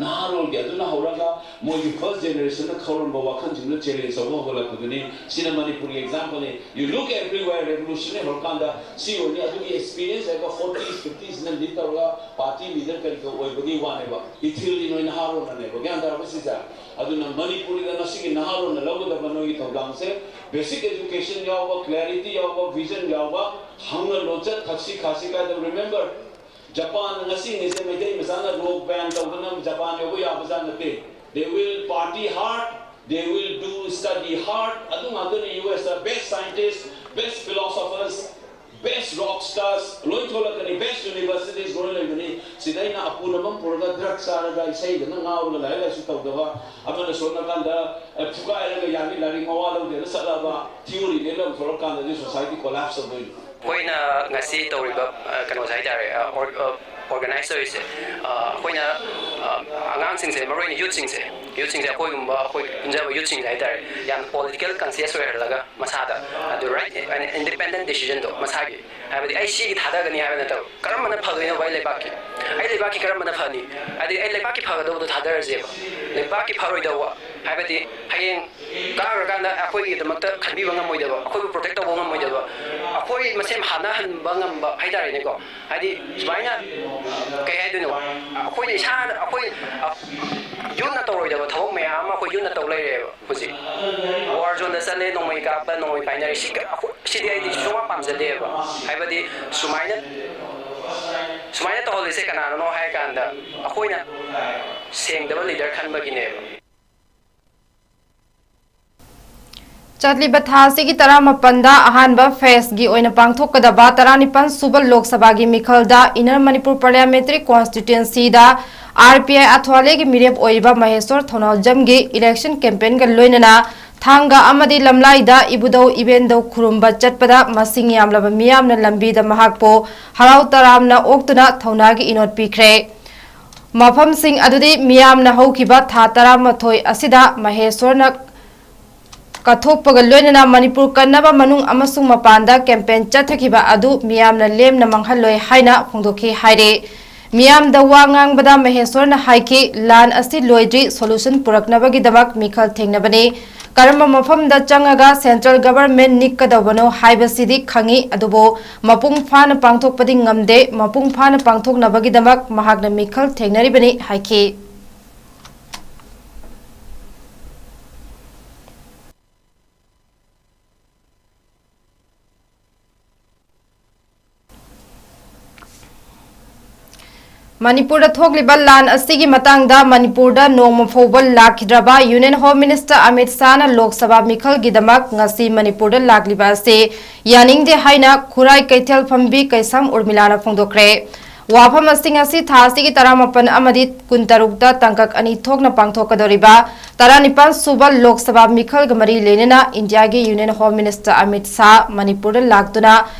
ꯅꯍꯥꯔꯣꯜꯒꯤ ꯑꯗꯨꯅ ꯍꯧꯔꯒ ꯃꯣꯏꯒꯤ first generation ꯅ ꯈꯧꯔꯝꯕ ꯋꯥꯈꯜꯁꯤꯡꯗꯨ challenge ꯇꯧꯕ ꯍꯧꯒꯠꯂꯛꯄꯗꯨꯅꯤ꯫ ꯁꯤꯅ ꯃꯅꯤꯄꯨꯔꯒꯤ example ꯅꯤ꯫ You look everywhere, revolution ꯅ ꯍꯧꯔꯀꯥꯟꯗ ꯁꯤ ꯑꯣꯏꯅꯤ꯫ ꯑꯗꯨꯒꯤ experience ꯍꯥꯏꯕ forties, fifties ꯅ lead ꯇꯧꯔꯒ party leader ꯀꯔꯤ ꯀꯔꯤ ꯑꯣꯏꯕꯒꯤ ꯋꯥꯅꯦꯕ꯫ ꯏꯊꯤꯜꯗꯤ ꯅꯣꯏ ꯅꯍꯥꯔꯣꯜꯅꯅꯦꯕ꯫ ꯒ꯭ꯌꯥꯟ ꯇꯥꯔꯕ ꯁꯤꯁꯦ? ꯑꯗꯨꯅ ꯃꯅꯤꯄꯨꯔꯗ ꯉꯁꯤꯒꯤ ꯅꯍꯥꯔꯣꯜꯅ ꯂꯧꯒꯗꯕ ꯅꯣꯏꯒꯤ ꯊꯧꯗꯥꯡꯁꯦ, basic education ꯌꯥꯎꯕ, clarity ꯌꯥꯎꯕ, vision ꯌꯥꯎꯕ, ꯍꯧꯅ ꯂꯣꯟꯆꯠ, ꯊꯛꯁꯤ ꯈꯥꯁꯤ ꯀꯥꯏꯗꯕ꯫ Remember, ꯖꯄꯥꯟ ꯉꯁꯤ ꯉꯁꯤ ꯃꯩꯇꯩ ꯃꯆꯥꯅ rock band ꯇꯧꯗꯅ ꯖꯄꯥꯟ ꯌꯧꯕ ꯌꯥꯕꯖꯥꯠ ꯅꯠꯇꯦ꯫ They will party hard, they will do study hard. ꯑꯗꯨ ꯉꯥꯛꯇꯅꯤ ꯌꯨ ꯑꯦꯁ ꯇ best scientists, best philosophers, Best rock stars ꯂꯣꯏ ꯊꯣꯛꯂꯛꯀꯅꯤ, best universities ꯂꯣꯏ ꯂꯩꯒꯅꯤ꯫ ꯁꯤꯗ ꯑꯩꯅ ꯑꯄꯨꯅꯕ ꯑꯃ ꯄꯨꯔꯒ drug ꯆꯥꯔꯒ ꯏꯁꯩꯗꯅ ꯉꯥꯎꯔꯒ ꯂꯥꯏꯔꯤꯛ ꯂꯥꯏꯁꯨ ꯇꯧꯗꯕ, ꯑꯃꯅ ꯁꯣꯝ ꯅꯥꯀꯥꯟꯗ, ꯑꯦ, ꯐꯨꯒꯥꯏꯔꯒ ꯌꯥꯅꯤ, ꯂꯥꯏꯔꯤꯛ ꯃꯋꯥ ꯂꯧꯗꯦꯅ ꯆꯠꯂꯕ theoryꯅꯦꯅ ꯑꯃꯨꯛ ꯊꯣꯛꯂꯛꯀꯥꯟꯗꯗꯤ society collapse ꯇꯧꯗꯣꯏꯅꯤ꯫ ꯑꯩꯈꯣꯏꯅ ꯉꯁꯤ ꯇꯧꯔꯤꯕ, ꯑ, ꯀꯩꯅꯣꯁꯦ ꯍꯥꯏꯇꯥꯔꯦ, ꯑ, ꯑꯣꯔ-, ꯑ, organize ꯇꯧꯔꯤꯁꯦ, ꯑ, ꯑꯩꯈꯣꯏꯅ, ꯑ, ꯑꯉꯥꯡꯁꯤꯡꯁꯦ, ꯃꯔꯨꯑꯣꯏꯅ youthꯁꯤꯡꯁꯦ, youthꯁꯤꯡꯁꯦ, ꯑꯩꯈꯣꯏꯒꯨꯝꯕ, ꯑꯩꯈꯣꯏ ꯄꯨꯟꯖꯕ youthꯁꯤꯡꯁꯦ ꯍꯥꯏꯇꯥꯔꯦ, ꯌꯥꯝ political conscious ꯑꯣꯏꯍꯜꯂꯒ ꯃꯁꯥꯗ, ꯑꯗꯨ right and independent decisionꯗꯣ ꯃꯁꯥꯒꯤ, ꯍꯥꯏꯕꯗꯤ ꯑꯩ ꯁꯤꯒꯤ ꯊꯥꯗꯒꯅꯤ ꯍꯥꯏꯕ ꯅꯠꯇꯕ, ꯀꯔꯝꯕꯅ ꯐꯗꯣꯏꯅꯣ ꯑꯩ ꯂꯩꯕꯥꯛꯀꯤ, ꯑꯩ ꯂꯩꯕꯥꯛꯀꯤ ꯀꯔꯝꯕꯅ ꯐꯅꯤ, ꯍꯥꯏꯗꯤ ꯑꯩ ꯂꯩꯕꯥꯛꯀꯤ ꯐꯒꯗꯧꯕꯗꯣ ꯊꯥꯗꯔꯁꯦꯕ, ꯂꯩꯕꯥꯛꯀꯤ ꯐꯔꯣꯏꯗꯧꯕ, ꯍꯥꯏꯕꯗꯤ ꯍꯌꯦꯡ ꯀꯥꯈ꯭ꯔꯀꯥꯟꯗ ꯑꯩꯈꯣꯏꯒꯤꯗꯃꯛꯇ ꯈꯟꯕꯤꯕ ꯉꯝꯃꯣꯏꯗꯕ, ꯑꯩꯈꯣꯏꯕꯨ protect ꯇꯧꯕ ꯉꯝꯃꯣꯏꯗꯕ, ꯑꯩꯈꯣꯏ ꯃꯁꯦꯟ ꯍꯥꯠꯅꯍꯟꯕ ꯉꯝꯕ ꯍꯥꯏꯇꯥꯔꯦꯅꯦꯀꯣ꯫ ꯍꯥꯏꯗꯤ ꯁꯨꯃꯥꯏꯅ, ꯀꯩ ꯍꯥꯏꯗꯣꯏꯅꯣ, ꯑꯩꯈꯣꯏꯅ ꯏꯁꯥꯅ, ꯑꯩꯈꯣꯏ, ꯑ, youthꯅ ꯇꯧꯔꯣꯏꯗꯕ ꯊꯕꯛ ꯃꯌꯥꯝ ꯑꯃ ꯑꯩꯈꯣꯏ youthꯅ ꯇꯧ ꯂꯩꯔꯦꯕ ꯍꯧꯖꯤꯛ꯫ War zoneꯗ ꯆꯠꯂꯦ, ꯅꯣꯡꯃꯩ ꯀꯥꯞꯄ, ꯅꯣꯡꯃꯩ ꯄꯥꯏꯅꯔꯦ꯫ ꯁꯤ ꯑꯩꯈꯣꯏ, ꯁꯤꯗꯤ ꯑꯩꯗꯤ ꯁꯨꯡꯄꯥꯝ ꯄꯥꯝꯖꯗꯦꯕ꯫ ꯍꯥꯏꯕꯗꯤ ꯁꯨꯃꯥꯏꯅ, ꯁꯨꯃꯥꯏꯅ ꯇꯧꯍꯜꯂꯤꯁꯦ ꯀꯅꯥꯅꯅꯣ ꯍꯥꯏꯔ ꯀꯥꯟꯗ ꯑꯩꯈꯣꯏꯅ ꯁꯦꯡꯗꯕ leader ꯈꯟꯕꯒꯤꯅꯦꯕ꯫ ꯆꯠꯂꯤꯕ ꯊꯥ ꯑꯁꯤꯒꯤ ꯇꯔꯥꯃꯥꯄꯟꯗ ꯑꯍꯥꯟꯕ phaseꯒꯤ ꯑꯣꯏꯅ ꯄꯥꯡꯊꯣꯛꯀꯗꯕ ꯇꯔꯥꯅꯤꯄꯥꯟ ꯁꯨꯕ ꯂꯣꯛ ꯁꯚꯥꯒꯤ ꯃꯤꯈꯜꯗ Inner Manipur Parliamentary Constituencyꯗ R P I ꯑꯊ꯭ꯋꯥꯂꯦꯒꯤ ꯃꯤꯔꯦꯞ ꯑꯣꯏꯔꯤꯕ ꯃꯍꯦꯁ꯭ꯋꯔ ꯊꯧꯅꯥꯎꯖꯝꯒꯤ election campaignꯒ ꯂꯣꯏꯅꯅ ꯊꯥꯡꯒ ꯑꯃꯗꯤ ꯂꯝꯂꯥꯏꯗ ꯏꯕꯨꯙꯧ ꯏꯕꯦꯟꯙꯧ ꯈꯨꯔꯨꯝꯕ ꯆꯠꯄꯗ ꯃꯁꯤꯡ ꯌꯥꯝꯂꯕ ꯃꯤꯌꯥꯝꯅ ꯂꯝꯕꯤꯗ ꯃꯍꯥꯛꯄꯨ ꯍꯔꯥꯎ ꯇꯔꯥꯝꯅ ꯑꯣꯛꯇꯨꯅ ꯊꯧꯅꯥꯒꯤ ꯏꯅꯣꯠ ꯄꯤꯈ꯭ꯔꯦ꯫ ꯃꯐꯝꯁꯤꯡ ꯑꯗꯨꯗꯤ ꯃꯤꯌꯥꯝꯅ ꯍꯧꯈꯤꯕ ꯊꯥ ꯇꯔꯥꯃꯥꯊꯣꯏ ꯑꯁꯤꯗ ꯃꯍꯦꯁ꯭ꯋꯔꯅ ꯀꯠꯊꯣꯛꯄꯒ ꯂꯣꯏꯅꯅ ꯃꯅꯤꯄꯨꯔ ꯀꯟꯅꯕ ꯃꯅꯨꯡ ꯑꯃꯁꯨꯡ ꯃꯄꯥꯟꯗ campaign ꯆꯠꯊꯈꯤꯕ ꯑꯗꯨ ꯃꯤꯌꯥꯝꯅ ꯂꯦꯝꯅ ꯃꯥꯡꯍꯜꯂꯣꯏ ꯍꯥꯏꯅ ꯐꯣꯡꯗꯣꯛꯈꯤ ꯍꯥꯏꯔꯦ꯫ ꯃꯤꯌꯥꯝꯗ ꯋꯥ ꯉꯥꯡꯕꯗ ꯃꯍꯦꯁ꯭ꯋꯔꯅ ꯍꯥꯏꯈꯤ, ꯂꯥꯟ ꯑꯁꯤ ꯂꯣꯏꯗ꯭ꯔꯤ, solution ꯄꯨꯔꯛꯅꯕꯒꯤꯗꯃꯛ ꯃꯤꯈꯜ ꯊꯦꯡꯅꯕꯅꯤ꯫ ꯀꯔꯝꯕ ꯃꯐꯝꯗ ꯆꯪꯉꯒ central government ꯅꯤꯛꯀꯗꯧꯕꯅꯣ ꯍꯥꯏꯕꯁꯤꯗꯤ ꯈꯪꯉꯤ, ꯑꯗꯨꯕꯨ ꯃꯄꯨꯡ ꯐꯥꯅ ꯄꯥꯡꯊꯣꯛꯄꯗꯤ ꯉꯝꯗꯦ꯫ ꯃꯄꯨꯡ ꯐꯥꯅ ꯄꯥꯡꯊꯣꯛꯅꯕꯒꯤꯗꯃꯛ ꯃꯍꯥꯛꯅ ꯃꯤꯈꯜ ꯊꯦꯡꯅꯔꯤꯕꯅꯤ ꯍꯥꯏꯈꯤ꯫ ꯃꯅꯤꯄꯨꯔꯗ ꯊꯣꯛꯂꯤꯕ ꯂꯥꯟ ꯑꯁꯤꯒꯤ ꯃꯇꯥꯡꯗ ꯃꯅꯤꯄꯨꯔꯗ ꯅꯣꯡꯃ ꯐꯥꯎꯕ ꯂꯥꯛꯈꯤꯗ꯭ꯔꯕ Union Home Minister Amit ꯁꯥꯍꯅ Lok Sabha ꯃꯤꯈꯜꯒꯤꯗꯃꯛ ꯉꯁꯤ ꯃꯅꯤꯄꯨꯔꯗ ꯂꯥꯛꯂꯤꯕ ꯑꯁꯤ ꯌꯥꯅꯤꯡꯗꯦ ꯍꯥꯏꯅ ꯈꯨꯔꯥꯏ ꯀꯩꯊꯦꯜ ꯐꯝꯕꯤ ꯀꯩꯁꯝ ꯎꯔꯃꯤꯂꯥꯅ ꯐꯣꯡꯗꯣꯛꯈ꯭ꯔꯦ꯫ ꯋꯥꯐꯝ ꯑꯁꯤꯡ ꯑꯁꯤ ꯊꯥ ꯑꯁꯤꯒꯤ ꯇꯔꯥꯃꯥꯄꯟ ꯑꯃꯗꯤ ꯀꯨꯟꯇꯔꯨꯛꯇ ꯇꯥꯡꯀꯛ ꯑꯅꯤ ꯊꯣꯛꯅ ꯄꯥꯡꯊꯣꯛꯀꯗꯧꯔꯤꯕ ꯇꯔꯥꯅꯤꯄꯥꯟ ꯁꯨꯕ ꯂꯣꯛ ꯁꯚꯥ ꯃꯤꯈꯜꯒ ꯃꯔꯤ ꯂꯩꯅꯅ ꯏꯟꯗꯤꯌꯥꯒꯤ Union Home Minister Amit Shah ꯃꯅꯤꯄꯨꯔꯗ ꯂꯥꯛꯇꯨꯅ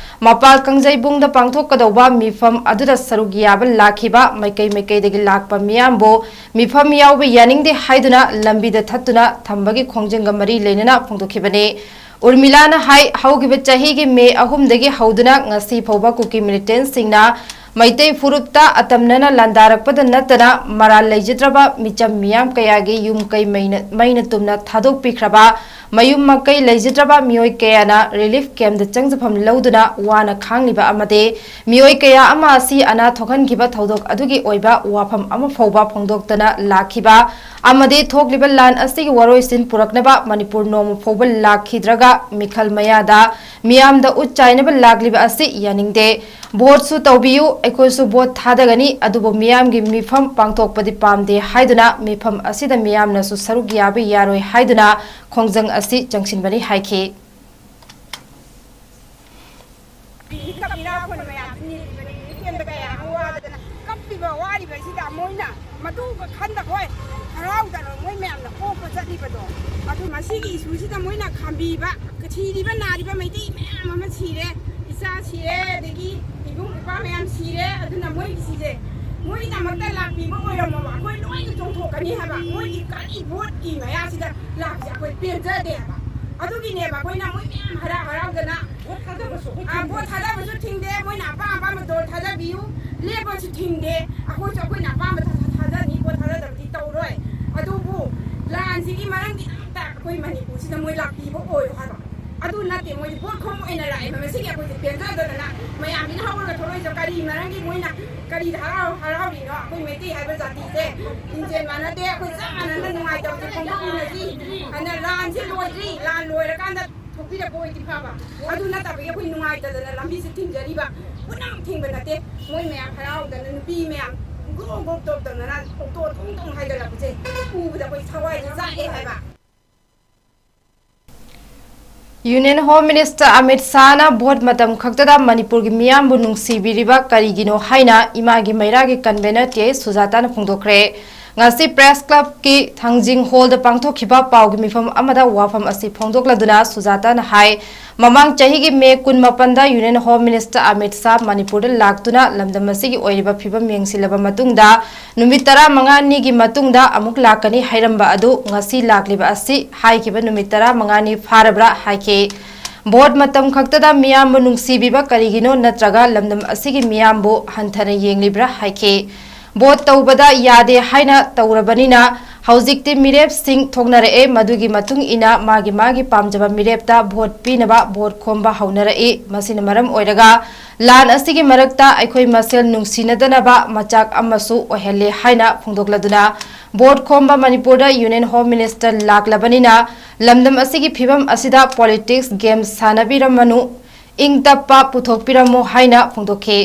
ꯃꯄꯥꯜ ꯀꯥꯡꯖꯩꯕꯨꯡꯗ ꯄꯥꯡꯊꯣꯛꯀꯗꯧꯕ ꯃꯤꯐꯝ ꯑꯗꯨꯗ ꯁꯔꯨꯛ ꯌꯥꯕ ꯂꯥꯛꯈꯤꯕ ꯃꯥꯏꯀꯩ ꯃꯥꯏꯀꯩꯗꯒꯤ ꯂꯥꯛꯄ ꯃꯤꯌꯥꯝꯕꯨ ꯃꯤꯐꯝ ꯌꯥꯎꯕ ꯌꯥꯅꯤꯡꯗꯦ ꯍꯥꯏꯗꯨꯅ ꯂꯝꯕꯤꯗ ꯊꯠꯇꯨꯅ ꯊꯝꯕꯒꯤ ꯈꯣꯡꯖꯪꯒ ꯃꯔꯤ ꯂꯩꯅꯅ ꯐꯣꯡꯗꯣꯛꯈꯤꯕꯅꯤ꯫ ꯎꯔꯃꯤꯂꯥꯅ ꯍꯥꯏ, ꯍꯧꯈꯤꯕ ꯆꯍꯤꯒꯤ ꯃꯦ ꯑꯍꯨꯝꯗꯒꯤ ꯍꯧꯗꯨꯅ ꯉꯁꯤ ꯐꯥꯎꯕ ꯀꯨꯀꯤ militantꯁꯤꯡꯅ ꯃꯩꯇꯩ ꯐꯨꯔꯨꯞꯇ ꯑꯇꯝꯅꯅ ꯂꯥꯟꯗꯥꯔꯛꯄꯗ ꯅꯠꯇꯅ ꯃꯔꯥꯜ ꯂꯩꯖꯗ꯭ꯔꯕ ꯃꯤꯆꯝ ꯃꯤꯌꯥꯝ ꯀꯌꯥꯒꯤ ꯌꯨꯝ ꯀꯩ ꯃꯩꯅ, ꯃꯩꯅ ꯇꯨꯝꯅ ꯊꯥꯗꯣꯛꯄꯤꯈ꯭ꯔꯕ ꯃꯌꯨꯝ ꯃꯀꯩ ꯂꯩꯖꯗ꯭ꯔꯕ ꯃꯤꯑꯣꯏ ꯀꯌꯥꯅ relief campꯇ ꯆꯪꯖꯐꯝ ꯂꯧꯗꯨꯅ ꯋꯥꯅ ꯈꯥꯡꯂꯤꯕ ꯑꯃꯗꯤ ꯃꯤꯑꯣꯏ ꯀꯌꯥ ꯑꯃ ꯑꯁꯤ ꯑꯅꯥ ꯊꯣꯛꯍꯟꯈꯤꯕ ꯊꯧꯗꯣꯛ ꯑꯗꯨꯒꯤ ꯑꯣꯏꯕ ꯋꯥꯐꯝ ꯑꯃ ꯐꯥꯎꯕ ꯐꯣꯡꯗꯣꯛꯇꯅ ꯂꯥꯛꯈꯤꯕ ꯑꯃꯗꯤ ꯊꯣꯛꯂꯤꯕ ꯂꯥꯟ ꯑꯁꯤꯒꯤ ꯋꯥꯔꯣꯏꯁꯤꯟ ꯄꯨꯔꯛꯅꯕ ꯃꯅꯤꯄꯨꯔ ꯅꯣꯡꯃ ꯐꯥꯎꯕ ꯂꯥꯛꯈꯤꯗ꯭ꯔꯒ ꯃꯤꯈꯜ ꯃꯌꯥꯗ ꯃꯤꯌꯥꯝꯗ ꯎꯠ ꯆꯥꯏꯅꯕ ꯂꯥꯛꯂꯤꯕ ꯑꯁꯤ ꯌꯥꯅꯤꯡꯗꯦ꯫ ꯚꯣꯠꯁꯨ ꯇꯧꯕꯤꯌꯨ, ꯑꯩꯈꯣꯏꯁꯨ ꯚꯣꯠ ꯊꯥꯗꯒꯅꯤ, ꯑꯗꯨꯕꯨ ꯃꯤꯌꯥꯝꯒꯤ ꯃꯤꯐꯝ ꯄꯥꯡꯊꯣꯛꯄꯗꯤ ꯄꯥꯝꯗꯦ ꯍꯥꯏꯗꯨꯅ ꯃꯤꯐꯝ ꯑꯁꯤꯗ ꯃꯤꯌꯥꯝꯅꯁꯨ ꯁꯔꯨꯛ ꯌꯥꯕ ꯌꯥꯔꯣꯏ ꯍꯥꯏꯗꯨꯅ ꯈꯣꯡꯖꯪ ꯑꯁꯤ ꯆꯪꯁꯤꯟꯕꯅꯤ ꯍꯥꯏꯈꯤ꯫ ꯀꯞꯄꯤꯕ ꯀꯌꯥ ꯑꯃ ꯋꯥꯗꯅ ꯀꯞꯄꯤꯕ ꯋꯥꯔꯤꯕꯁꯤꯗ ꯃꯣꯏꯅ ꯃꯇꯨꯒ ꯈꯟꯗ ꯍꯣꯏ ꯍꯔꯥꯎꯗꯅ ꯃꯣꯏ ꯃꯌꯥꯝꯅ ꯑꯣꯛꯄ ꯆꯠꯂꯤꯕꯗꯣ, ꯑꯗꯨ ꯃꯁꯤꯒꯤ issueꯁꯤꯗ ꯃꯣꯏꯅ ꯈꯥꯝꯕꯤꯕ, ꯊꯤꯔꯤꯕ ꯅꯥꯔꯤꯕ ꯃꯩꯇꯩ ꯃꯌꯥꯝ ꯑꯃ ꯁꯤꯔꯦ, ꯏꯆꯥ ꯁꯤꯔꯦ, ꯑꯗꯒꯤ ꯏꯕꯨꯡ ꯏꯄ꯭ꯋꯥ ꯃꯌꯥꯝ ꯁꯤꯔꯦ꯫ ꯑꯗꯨꯅ ꯃꯣꯏꯒꯤ ꯁꯤꯁꯦ ꯃꯣꯏꯒꯤꯗꯃꯛꯇ ꯂꯥꯛꯄꯤꯕ ꯑꯣꯏꯔꯝꯃꯕ ꯑꯩꯈꯣꯏ ꯂꯣꯏꯅ ꯆꯣꯡꯊꯣꯛꯀꯅꯤ ꯍꯥꯏꯕ꯫ ꯃꯣꯏꯒꯤ ꯀꯔꯤ ꯚꯣꯠꯀꯤ ꯃꯌꯥꯁꯤꯗ ꯂꯥꯛꯄꯁꯦ ꯑꯩꯈꯣꯏ ꯄꯦꯟꯖꯗꯦ ꯍꯥꯏꯕ꯫ ꯑꯗꯨꯒꯤꯅꯦꯕ ꯑꯩꯈꯣꯏꯅ ꯃꯣꯏ ꯃꯌꯥꯝ ꯍꯔꯥꯎ ꯍꯔꯥꯎꯗꯅ ꯚꯣꯠ ꯊꯥꯗꯕꯁꯨ ꯑꯩꯈꯣꯏ ꯑꯥ, ꯊꯤꯡꯗꯦ꯫ ꯚꯣꯠ ꯊꯥꯗꯕꯁꯨ ꯊꯤꯡꯗꯦ, ꯃꯣꯏꯅ ꯑꯄꯥꯝ ꯑꯄꯥꯝꯕ ꯗꯣꯜ ꯊꯥꯗꯕꯤꯌꯨ, ꯂꯦꯞꯄꯁꯨ ꯊꯤꯡꯗꯦ, ꯑꯩꯈꯣꯏꯁꯨ ꯑꯩꯈꯣꯏꯅ ꯑꯄꯥꯝꯕ ꯊꯥ-, ꯊꯥ-, ꯊꯥꯗꯅꯤ, ꯚꯣꯠ ꯊꯥꯗꯗꯕꯗꯤ ꯇꯧꯔꯣꯏ꯫ ꯑꯗꯨꯕꯨ ꯂꯥꯟꯁꯤꯒꯤ ꯃꯔꯝꯒꯤꯗꯃꯛꯇ ꯑꯩꯈꯣꯏ ꯃꯅꯤꯄꯨꯔꯁꯤꯗ ꯃꯣꯏ ꯂꯥꯛꯄꯤꯕ ꯑꯣꯏꯌꯨ ꯍꯥꯏꯕ꯫ ꯑꯗꯨ ꯅꯠꯇꯦ, ꯃꯣꯏꯗꯤ ꯚꯣꯠ ꯈꯣꯝꯕ ꯑꯣꯏꯅ ꯂꯥꯛꯑꯦꯕ꯫ ꯃꯁꯤꯒꯤ ꯑꯩꯈꯣꯏꯁꯦ ꯄꯦꯟꯖꯗꯗꯅ ꯃꯌꯥꯝꯁꯤꯅ ꯍꯧꯔꯒ ꯊꯣꯛꯂꯛꯏꯁꯦ ꯀꯔꯤ ꯃꯔꯝꯒꯤ ꯃꯣꯏꯅ ꯀꯔꯤꯗ ꯍꯔꯥꯎ-, ꯍꯔꯥꯎꯔꯤꯅꯣ? ꯑꯩꯈꯣꯏ ꯃꯩꯇꯩ ꯍꯥꯏꯕ ꯖꯥꯇꯤꯁꯦ ꯂꯤꯡꯖꯦꯜ ꯃꯥꯟꯅꯗꯦ, ꯑꯩꯈꯣꯏ ꯆꯞ ꯃꯥꯟꯅꯅ ꯅꯨꯡꯉꯥꯏꯇꯕꯁꯦ ꯐꯣꯡꯗꯣꯛꯃꯤꯟꯅꯁꯤ꯫ ꯑꯗꯨꯅ ꯂꯥꯟꯁꯦ ꯂꯣꯏꯗ꯭ꯔꯤ, ꯂꯥꯟ ꯂꯣꯏꯔꯀꯥꯟꯗ ꯊꯣꯛꯄꯤꯔꯛꯄ ꯑꯣꯏꯗꯤ ꯐꯕ꯫ ꯑꯗꯨ ꯅꯠꯇꯕꯒꯤ ꯑꯩꯈꯣꯏ ꯅꯨꯡꯉꯥꯏꯇꯗꯅ ꯂꯝꯕꯤꯁꯦ ꯊꯤꯡꯖꯔꯤꯕ꯫ ꯄꯨꯝꯅꯃꯛ ꯊꯤꯡꯕ ꯅꯠꯇꯦ, ꯃꯣꯏ ꯃꯌꯥꯝ ꯍꯔꯥꯎꯗꯅ ꯅꯨꯄꯤ ꯃꯌꯥꯝ ꯒ꯭ꯔꯣꯡ ꯒ꯭ꯔꯣꯡ ꯇꯣꯞ ꯇꯧꯅꯔ ꯑꯣꯛꯇꯣ ꯊꯨꯝ ꯊꯨꯝ ꯍꯥꯏꯒꯠꯂꯛꯄꯁꯦ ꯎꯕꯗ ꯑꯩꯈꯣꯏ ꯊꯋꯥꯏꯁꯦ ꯆꯥꯛꯑꯦ ꯍꯥꯏꯕ꯫ Union Home Minister Amit Shahꯅ ꯚꯣꯠ ꯃꯇꯝ ꯈꯛꯇꯗ ꯃꯅꯤꯄꯨꯔꯒꯤ ꯃꯤꯌꯥꯝꯕꯨ ꯅꯨꯡꯁꯤꯕꯤꯔꯤꯕ ꯀꯔꯤꯒꯤꯅꯣ ꯍꯥꯏꯅ ꯏꯃꯥꯒꯤ ꯃꯩꯔꯥꯒꯤ convener ꯇꯤ ꯑꯩꯆ ꯁꯨꯖꯥꯇꯥꯅ ꯐꯣꯡꯗꯣꯛꯈ꯭ꯔꯦ꯫ ꯉꯁꯤ Press Clubꯀꯤ ꯊꯥꯡꯖꯤꯡ Hallꯗ ꯄꯥꯡꯊꯣꯛꯈꯤꯕ ꯄꯥꯎꯒꯤ ꯃꯤꯐꯝ ꯑꯃꯗ ꯋꯥꯐꯝ ꯑꯁꯤ ꯐꯣꯡꯗꯣꯛꯂꯗꯨꯅ ꯁꯨꯖꯥꯇꯥꯅ ꯍꯥꯏ, ꯃꯃꯥꯡ ꯆꯍꯤꯒꯤ ꯃꯦ ꯀꯨꯟꯃꯥꯄꯟꯗ Union Home Minister Amit Shah ꯃꯅꯤꯄꯨꯔꯗ ꯂꯥꯛꯇꯨꯅ ꯂꯝꯗꯝ ꯑꯁꯤꯒꯤ ꯑꯣꯏꯔꯤꯕ ꯐꯤꯕꯝ ꯌꯦꯡꯁꯤꯜꯂꯕ ꯃꯇꯨꯡꯗ ꯅꯨꯃꯤꯠ ꯇꯔꯥꯃꯉꯥꯅꯤꯒꯤ ꯃꯇꯨꯡꯗ ꯑꯃꯨꯛ ꯂꯥꯛꯀꯅꯤ ꯍꯥꯏꯔꯝꯕ ꯑꯗꯨ ꯉꯁꯤ ꯂꯥꯛꯂꯤꯕ ꯑꯁꯤ ꯍꯥꯏꯈꯤꯕ ꯅꯨꯃꯤꯠ ꯇꯔꯥꯃꯉꯥꯅꯤ ꯐꯥꯔꯕ꯭ꯔꯥ ꯍꯥꯏꯈꯤ꯫ ꯚꯣꯠ ꯃꯇꯝ ꯈꯛꯇꯗ ꯃꯤꯌꯥꯝꯕꯨ ꯅꯨꯡꯁꯤꯕꯤꯕ ꯀꯔꯤꯒꯤꯅꯣ ꯅꯠꯇ꯭ꯔꯒ ꯂꯝꯗꯝ ꯑꯁꯤꯒꯤ ꯃꯤꯌꯥꯝꯕꯨ ꯍꯟꯊꯅ ꯌꯦꯡꯂꯤꯕ꯭ꯔꯥ ꯍꯥꯏꯈꯤ꯫ ꯚꯣꯠ ꯇꯧꯕꯗ ꯌꯥꯗꯦ ꯍꯥꯏꯅ ꯇꯧꯔꯕꯅꯤꯅ ꯍꯧꯖꯤꯛꯇꯤ ꯃꯤꯔꯦꯞꯁꯤꯡ ꯊꯣꯛꯅꯔꯛꯑꯦ꯫ ꯃꯗꯨꯒꯤ ꯃꯇꯨꯡ ꯏꯟꯅ ꯃꯥꯒꯤ ꯃꯥꯒꯤ ꯄꯥꯝꯖꯕ ꯃꯤꯔꯦꯞꯇ ꯚꯣꯠ ꯄꯤꯅꯕ ꯚꯣꯠ ꯈꯣꯝꯕ ꯍꯧꯅꯔꯛꯏ꯫ ꯃꯁꯤꯅ ꯃꯔꯝ ꯑꯣꯏꯔꯒ ꯂꯥꯟ ꯑꯁꯤꯒꯤ ꯃꯔꯛꯇ ꯑꯩꯈꯣꯏ ꯃꯁꯦꯜ ꯅꯨꯡꯁꯤꯅꯗꯅꯕ ꯃꯆꯥꯛ ꯑꯃꯁꯨ ꯑꯣꯏꯍꯜꯂꯦ ꯍꯥꯏꯅ ꯐꯣꯡꯗꯣꯛꯂꯗꯨꯅ ꯚꯣꯠ ꯈꯣꯝꯕ ꯃꯅꯤꯄꯨꯔꯗ Union Home Minister ꯂꯥꯛꯂꯕꯅꯤꯅ ꯂꯝꯗꯝ ꯑꯁꯤꯒꯤ ꯐꯤꯕꯝ ꯑꯁꯤꯗ politics game ꯁꯥꯟꯅꯕꯤꯔꯝꯃꯅꯨ, ꯏꯪ ꯇꯞꯄ ꯄꯨꯊꯣꯛꯄꯤꯔꯝꯃꯨ ꯍꯥꯏꯅ ꯐꯣꯡꯗꯣꯛꯈꯤ꯫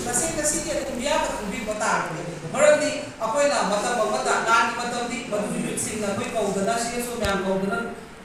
ꯇꯁꯦꯡꯅ ꯁꯤꯗꯤ ꯑꯗꯨꯝ ꯃꯤꯌꯥꯝꯅ ꯈꯪꯕꯤꯕ ꯇꯥꯔꯕꯅꯤ꯫ ꯃꯔꯝꯗꯤ ꯑꯩꯈꯣꯏꯅ ꯃꯇꯝ ꯑꯃꯗ ꯂꯥꯟꯒꯤ ꯃꯇꯝꯗꯤ ꯃꯗꯨꯒꯤ youthꯁꯤꯡꯅ ꯑꯩꯈꯣꯏ ꯀꯧꯗꯅ, ꯁꯤ ꯑꯦꯁ ꯑꯣ ꯃꯌꯥꯝ ꯀꯧꯗꯅ,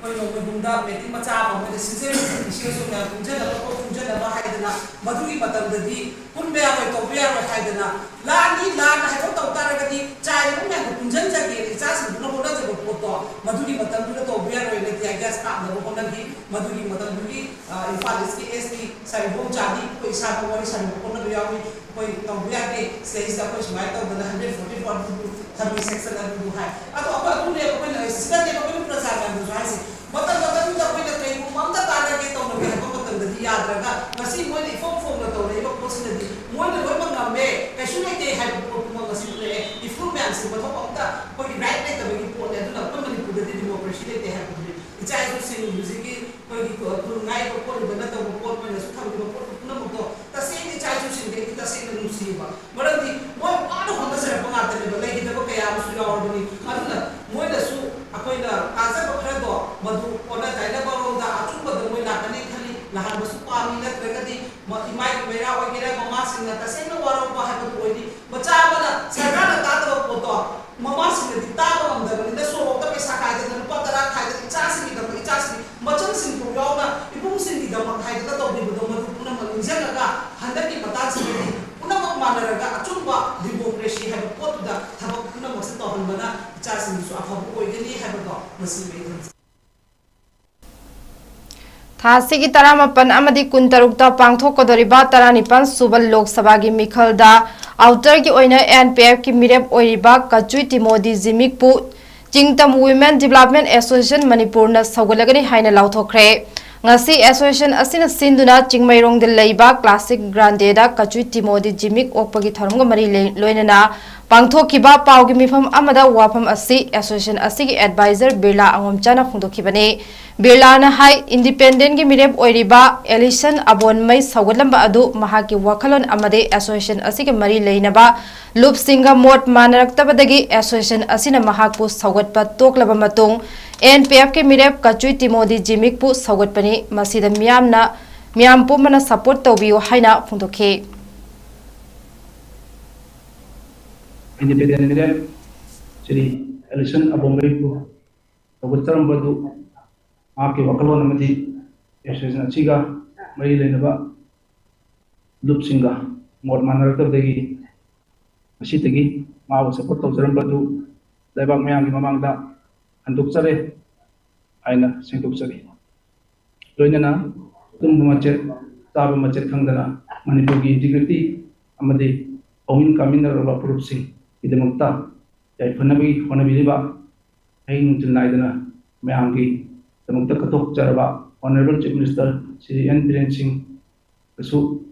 ꯑꯩꯈꯣꯏ ꯅꯣꯡꯃꯩ ꯕꯨꯡꯗ meeting ꯃꯆꯥ ꯑꯃ ꯑꯩꯈꯣꯏꯅ ꯁꯤꯟꯖꯔꯤꯕ ꯁꯤ ꯑꯦꯁ ꯑꯣ ꯃꯌꯥꯝ ꯄꯨꯟꯖꯅꯕ, ꯀꯣꯛ ꯄꯨꯟꯖꯅꯕ ꯍꯥꯏꯗꯅ ꯃꯗꯨꯒꯤ ꯃꯇꯝꯗꯗꯤ ꯄꯨꯟꯕ ꯌꯥꯔꯣꯏ, ꯇꯧꯕ ꯌꯥꯔꯣꯏ ꯍꯥꯏꯗꯅ ꯂꯥꯟꯅꯤ, ꯂꯥꯟ ꯍꯥꯏꯕ ꯇꯧ ꯇꯥꯔꯒꯗꯤ ꯆꯥꯏꯔꯤꯕ ꯃꯌꯥꯝꯗꯣ ꯄꯨꯟꯁꯤꯟꯖꯒꯦ, ꯏꯆꯥꯁꯤꯡꯗꯨꯅ ꯍꯣꯠꯅꯖꯕ ꯄꯣꯠꯇꯣ ꯃꯗꯨꯒꯤ ꯃꯇꯝꯗꯨꯗ ꯇꯧꯕ ꯌꯥꯔꯣꯏꯅ tear gas ꯀꯥꯞꯅꯕ ꯍꯣꯠꯅꯈꯤ꯫ ꯃꯗꯨꯒꯤ ꯃꯇꯝꯗꯨꯒꯤ, ꯑ, ꯏꯝꯐꯥꯜ ꯏꯁꯀꯤ ꯑꯦꯁ ꯄꯤ ꯁꯥꯔ ꯏꯕꯣꯝꯆꯥꯗꯤ ꯑꯩꯈꯣꯏ ꯏꯁꯥꯒ ꯋꯥꯔꯤ ꯁꯥꯟꯅꯕ ꯈꯣꯠꯅꯕ ꯌꯥꯎꯏ꯫ ꯑꯩꯈꯣꯏ ꯇꯧꯕ ꯌꯥꯗꯦ, ꯁꯤꯗꯩꯁꯤꯗ ꯑꯩꯈꯣꯏ ꯁꯨꯃꯥꯏꯅ ꯇꯧꯗꯅ hundred forty four ꯑꯗꯨꯕꯨ ꯊꯝꯃꯤ, section ꯑꯗꯨꯕꯨ ꯍꯥꯏ꯫ ꯑꯗꯣ ꯑꯩꯈꯣꯏ ꯑꯗꯨꯅꯦ ꯑꯩꯈꯣꯏꯅ ꯁꯤꯗꯅꯦꯕ ꯑꯩꯈꯣꯏꯅ ꯄ꯭ꯔꯖꯥ ꯃꯌꯥꯝꯗꯁꯨ ꯍꯥꯏꯁꯦ꯫ ꯃꯇꯝ ꯃꯇꯝꯗꯨꯗ ꯑꯩꯈꯣꯏꯅ ꯀꯩꯒꯨꯝꯕ ꯑꯝꯇ ꯇꯥꯟꯅꯒꯦ ꯇꯧꯅꯒꯦ ꯍꯥꯏꯕ ꯃꯇꯝꯗꯗꯤ ꯌꯥꯗ꯭ꯔꯒ ꯉꯁꯤ ꯃꯣꯏꯅ ꯏꯐꯣꯡ ꯐꯣꯡꯅ ꯇꯧꯔꯛꯏꯕ ꯄꯣꯠꯁꯤꯅꯗꯤ ꯃꯣꯏꯅ ꯂꯣꯏꯅꯃꯛ ꯉꯝꯃꯦ, ꯀꯩꯁꯨ ꯂꯩꯇꯦ ꯍꯥꯏꯕ ꯄꯣꯠꯇꯨꯃꯛ ꯉꯁꯤ ꯎꯠꯂꯛꯑꯦ꯫ ꯏꯐꯨꯔꯨꯞ ꯃꯌꯥꯝꯁꯤ ꯃꯊꯧ ꯑꯝꯇ ꯑꯩꯈꯣꯏꯒꯤ right ꯂꯩꯇꯕꯒꯤ ꯄꯣꯠꯅꯦ꯫ ꯑꯗꯨꯅ ꯑꯩꯈꯣꯏ ꯃꯅꯤꯄꯨꯔꯗꯗꯤ democracy ꯂꯩꯇꯦ ꯍꯥꯏꯕꯗꯨꯅꯤ꯫ ꯏꯆꯥ ꯏꯁꯨꯁꯤꯡ ꯍꯧꯖꯤꯛꯀꯤ ꯑꯩꯈꯣꯏꯒꯤ ꯈꯨ-, ꯈꯨꯟꯉꯥꯏꯕ ꯈꯣꯠꯂꯤꯕꯅ ꯇꯧꯕ ꯄꯣꯠ, ꯃꯣꯏꯅꯁꯨ ꯊꯝꯂꯤꯕ ꯄꯣꯠ ꯄꯨꯝꯅꯃꯛꯇꯣ ꯇꯁꯦꯡꯅ ꯏꯆꯥ ꯏꯁꯨꯁꯤꯡꯗꯤ ꯑꯩꯗꯤ ꯇꯁꯦꯡꯅ ꯅꯨꯡꯁꯤꯌꯦꯕ꯫ ꯃꯔꯝꯗꯤ ꯃꯣꯏ ꯋꯥꯅ ꯍꯣꯠꯅꯖꯔꯛꯄ ꯉꯥꯛꯇꯅꯦꯕ, ꯂꯩꯈꯤꯗꯕ ꯀꯌꯥ ꯑꯃꯁꯨ ꯌꯥꯎꯔꯕꯅꯤ꯫ ꯑꯗꯨꯅ ꯃꯣꯏꯅꯁꯨ ꯑꯩꯈꯣꯏꯅ ꯇꯥꯖꯕ ꯈꯔꯗꯣ ꯃꯗꯨ ꯑꯣꯟꯅ ꯇꯩꯅꯕꯔꯣꯝꯗ ꯑꯆꯨꯝꯕꯗ ꯃꯣꯏ ꯂꯥꯛꯀꯅꯤ ꯈꯜꯂꯤ꯫ ꯂꯥꯛꯍꯟꯕꯁꯨ ꯄꯥꯝꯃꯤ, ꯅꯠꯇ꯭ꯔꯒꯗꯤ ꯃ-, ꯏꯃꯥꯒꯤ ꯃꯩꯔꯥ ꯑꯣꯏꯒꯦꯔꯥ, ꯃꯃꯥ ꯁꯤꯡꯅ ꯇꯁꯦꯡꯅ ꯋꯥꯔꯧꯕ ꯍꯥꯏꯕꯗꯨ ꯑꯣꯏꯔꯤ꯫ ꯃꯆꯥ ꯑꯃꯅ ꯁꯔꯀꯥꯔꯅ ꯇꯥꯗꯕ ꯄꯣꯠꯇꯣ ꯃꯃꯥꯁꯤꯡꯅꯗꯤ ꯇꯥꯕ ꯉꯝꯗꯕꯅꯤꯅ, ꯁꯣꯔꯣꯛꯇ ꯄꯩꯁꯥ ꯈꯥꯏꯗꯅ, ꯂꯨꯄꯥ ꯇꯔꯥ ꯈꯥꯏꯗꯅ, ꯏꯆꯥꯁꯤꯡꯒꯤꯗꯃꯛ, ꯏꯆꯥꯁꯤꯡꯒꯤ ꯃꯆꯟꯁꯤꯡꯐꯥꯎ ꯌꯥꯎꯅ ꯏꯕꯨꯡꯁꯤꯡꯒꯤꯗꯃꯛ ꯍꯥꯏꯗꯅ ꯇꯧꯕꯤꯕꯗꯣ, ꯃꯗꯨ ꯄꯨꯝꯅꯃꯛ ꯅꯤꯡꯁꯤꯡꯉꯒ ꯍꯟꯗꯛꯀꯤ ꯃꯇꯥꯡꯁꯤꯗꯗꯤ ꯄꯨꯝꯅꯃꯛ ꯃꯥꯟꯅꯔꯒ ꯑꯆꯨꯝꯕ ꯗꯤꯃꯣꯀ꯭ꯔꯦꯁꯤ ꯍꯥꯏꯕ ꯄꯣꯠꯇꯨꯗ ꯊꯕꯛ ꯄꯨꯝꯅꯃꯛꯁꯦ ꯇꯧꯍꯟꯕꯅ ꯏꯆꯥꯁꯤꯡꯒꯤꯁꯨ ꯑꯐꯕ ꯑꯣꯏꯒꯅꯤ ꯍꯥꯏꯕꯗꯣ ꯃꯁꯤ ꯑꯩ ꯊꯝꯖꯒꯦ꯫ ꯊꯥ ꯑꯁꯤꯒꯤ ꯇꯔꯥꯃꯥꯄꯟ ꯑꯃꯗꯤ ꯀꯨꯟꯇꯔꯨꯛꯇ ꯄꯥꯡꯊꯣꯛꯀꯗꯧꯔꯤꯕ ꯇꯔꯥꯅꯤꯄꯥꯟ ꯁꯨꯕ ꯂꯣꯛ ꯁꯚꯥꯒꯤ ꯃꯤꯈꯜꯗ ꯑꯥꯎꯇꯔꯒꯤ ꯑꯣꯏꯅ ꯑꯦꯟ ꯄꯤ ꯑꯦꯐꯀꯤ ꯃꯤꯔꯦꯞ ꯑꯣꯏꯔꯤꯕ ꯀꯆꯨꯏ ꯇꯤꯃꯣꯗꯤ ꯖꯤꯃꯤꯛꯄꯨ ꯆꯤꯡꯇꯝ ꯋꯤꯃꯦꯟ ꯗꯤꯕ꯭ꯂꯞꯃꯦꯟ ꯑꯦꯁꯣꯁꯤꯌꯦꯁꯟ ꯃꯅꯤꯄꯨꯔꯅ ꯁꯧꯒꯠꯂꯒꯅꯤ ꯍꯥꯏꯅ ꯂꯥꯎꯊꯣꯛꯈ꯭ꯔꯦ꯫ ꯉꯁꯤ ꯑꯦꯁꯣꯁꯤꯌꯦꯁꯟ ꯑꯁꯤꯅ ꯁꯤꯟꯗꯨꯅ ꯆꯤꯡꯃꯩꯔꯣꯡꯗ ꯂꯩꯕ ꯀ꯭ꯂꯥꯁꯤꯛ ꯒ꯭ꯔꯥꯟꯗꯦꯗ ꯀꯆꯨꯏ ꯇꯤꯃꯣꯗꯤ ꯖꯤꯃꯤꯛ ꯑꯣꯛꯄꯒꯤ ꯊꯧꯔꯝꯒ ꯃꯔꯤ ꯂꯩ-, ꯂꯣꯏꯅꯅ ꯄꯥꯡꯊꯣꯛꯈꯤꯕ ꯄꯥꯎꯒꯤ ꯃꯤꯐꯝ ꯑꯃꯗ ꯋꯥꯐꯝ ꯑꯁꯤ ꯑꯦꯁꯣꯁꯤꯌꯦꯁꯟ ꯑꯁꯤꯒꯤ ꯑꯦꯗꯚꯥꯏꯖꯔ ꯕꯤꯔꯂꯥ ꯑꯉꯣꯝꯆꯥꯅ ꯐꯣꯡꯗꯣꯛꯈꯤꯕꯅꯤ꯫ ꯕꯤꯔꯂꯥꯅ ꯍꯥꯏ, ꯏꯟꯗꯤꯄꯦꯟꯗꯦꯟꯒꯤ ꯃꯤꯔꯦꯞ ꯑꯣꯏꯔꯤꯕ ꯑꯦꯂꯤꯁꯟ ꯑꯕꯣꯟꯃꯩ ꯁꯧꯒꯠꯂꯝꯕ ꯑꯗꯨ ꯃꯍꯥꯛꯀꯤ ꯋꯥꯈꯜꯂꯣꯟ ꯑꯃꯗꯤ ꯑꯦꯁꯣꯁꯤꯌꯦꯁꯟ ꯑꯁꯤꯒ ꯃꯔꯤ ꯂꯩꯅꯕ ꯂꯨꯞꯁꯤꯡꯒ ꯃꯣꯠ ꯃꯥꯟꯅꯔꯛꯇꯕꯗꯒꯤ ꯑꯦꯁꯣꯁꯤꯌꯦꯁꯟ ꯑꯁꯤꯅ ꯃꯍꯥꯛꯄꯨ ꯁꯧꯒꯠꯄ ꯇꯣꯛꯂꯕ ꯃꯇꯨꯡ, ꯑꯦꯟ ꯄꯤ ꯑꯦꯐꯀꯤ ꯃꯤꯔꯦꯞ ꯀꯆꯨꯏ ꯇꯤꯃꯣꯗꯤ ꯖꯤꯃꯤꯛꯄꯨ ꯁꯧꯒꯠꯄꯅꯤ꯫ ꯃꯁꯤꯗ ꯃꯤꯌꯥꯝꯅ, ꯃꯤꯌꯥꯝ ꯄꯨꯝꯕꯅ ꯁꯄꯣꯔꯠ ꯇꯧꯕꯤꯌꯨ ꯍꯥꯏꯅ ꯐꯣꯡꯗꯣꯛꯈꯤ꯫ ꯏꯟꯗꯤꯄꯦꯟꯗꯦꯟ ꯃꯤꯔꯦꯞ ꯁ꯭ꯔꯤ ꯑꯦꯂꯤꯁꯟ ꯑꯕꯣꯝꯕꯩꯕꯨ ꯁꯧꯒꯠꯆꯔꯝꯕꯗꯨ ꯃꯍꯥꯛꯀꯤ ꯋꯥꯈꯜꯂꯣꯟ ꯑꯃꯗꯤ ꯑꯦꯁꯣꯁꯤꯌꯦꯁꯟ ꯑꯁꯤꯒ ꯃꯔꯤ ꯂꯩꯅꯕ ꯂꯨꯞꯁꯤꯡꯒ ꯃꯣꯠ ꯃꯥꯟꯅꯔꯛꯇꯕꯗꯒꯤ ꯉꯁꯤꯗꯒꯤ ꯃꯥꯕꯨ ꯁꯄꯣꯔꯠ ꯇꯧꯖꯔꯝꯕꯗꯨ ꯂꯩꯕꯥꯛ ꯃꯌꯥꯝꯒꯤ ꯃꯃꯥꯡꯗ ꯍꯟꯗꯣꯛꯆꯔꯦ ꯍꯥꯏꯅ ꯁꯦꯡꯗꯣꯛꯆꯔꯤ꯫ ꯂꯣꯏꯅꯅ ꯇꯨꯝꯕ ꯃꯆꯦꯠ, ꯆꯥꯕ ꯃꯆꯦꯠ ꯈꯪꯗꯅ ꯃꯅꯤꯄꯨꯔꯒꯤ ꯏꯟꯇꯤꯒ꯭ꯔꯤꯇꯤ ꯑꯃꯗꯤ ꯍꯧꯃꯤꯟ ꯀꯥꯃꯤꯟꯅꯔꯕ ꯐꯨꯔꯨꯞꯁꯤꯡꯒꯤꯗꯃꯛꯇ ꯌꯥꯏꯐꯅꯕꯒꯤ ꯍꯣꯠꯅꯕꯤꯔꯤꯕ, ꯑꯍꯤꯡ ꯅꯨꯡꯊꯤꯜ ꯅꯥꯏꯗꯅ ꯃꯌꯥꯝꯒꯤꯗꯃꯛꯇ ꯀꯠꯊꯣꯛꯆꯔꯕ honourable chief minister Shri N Biren ꯁꯤꯡꯒꯁꯨ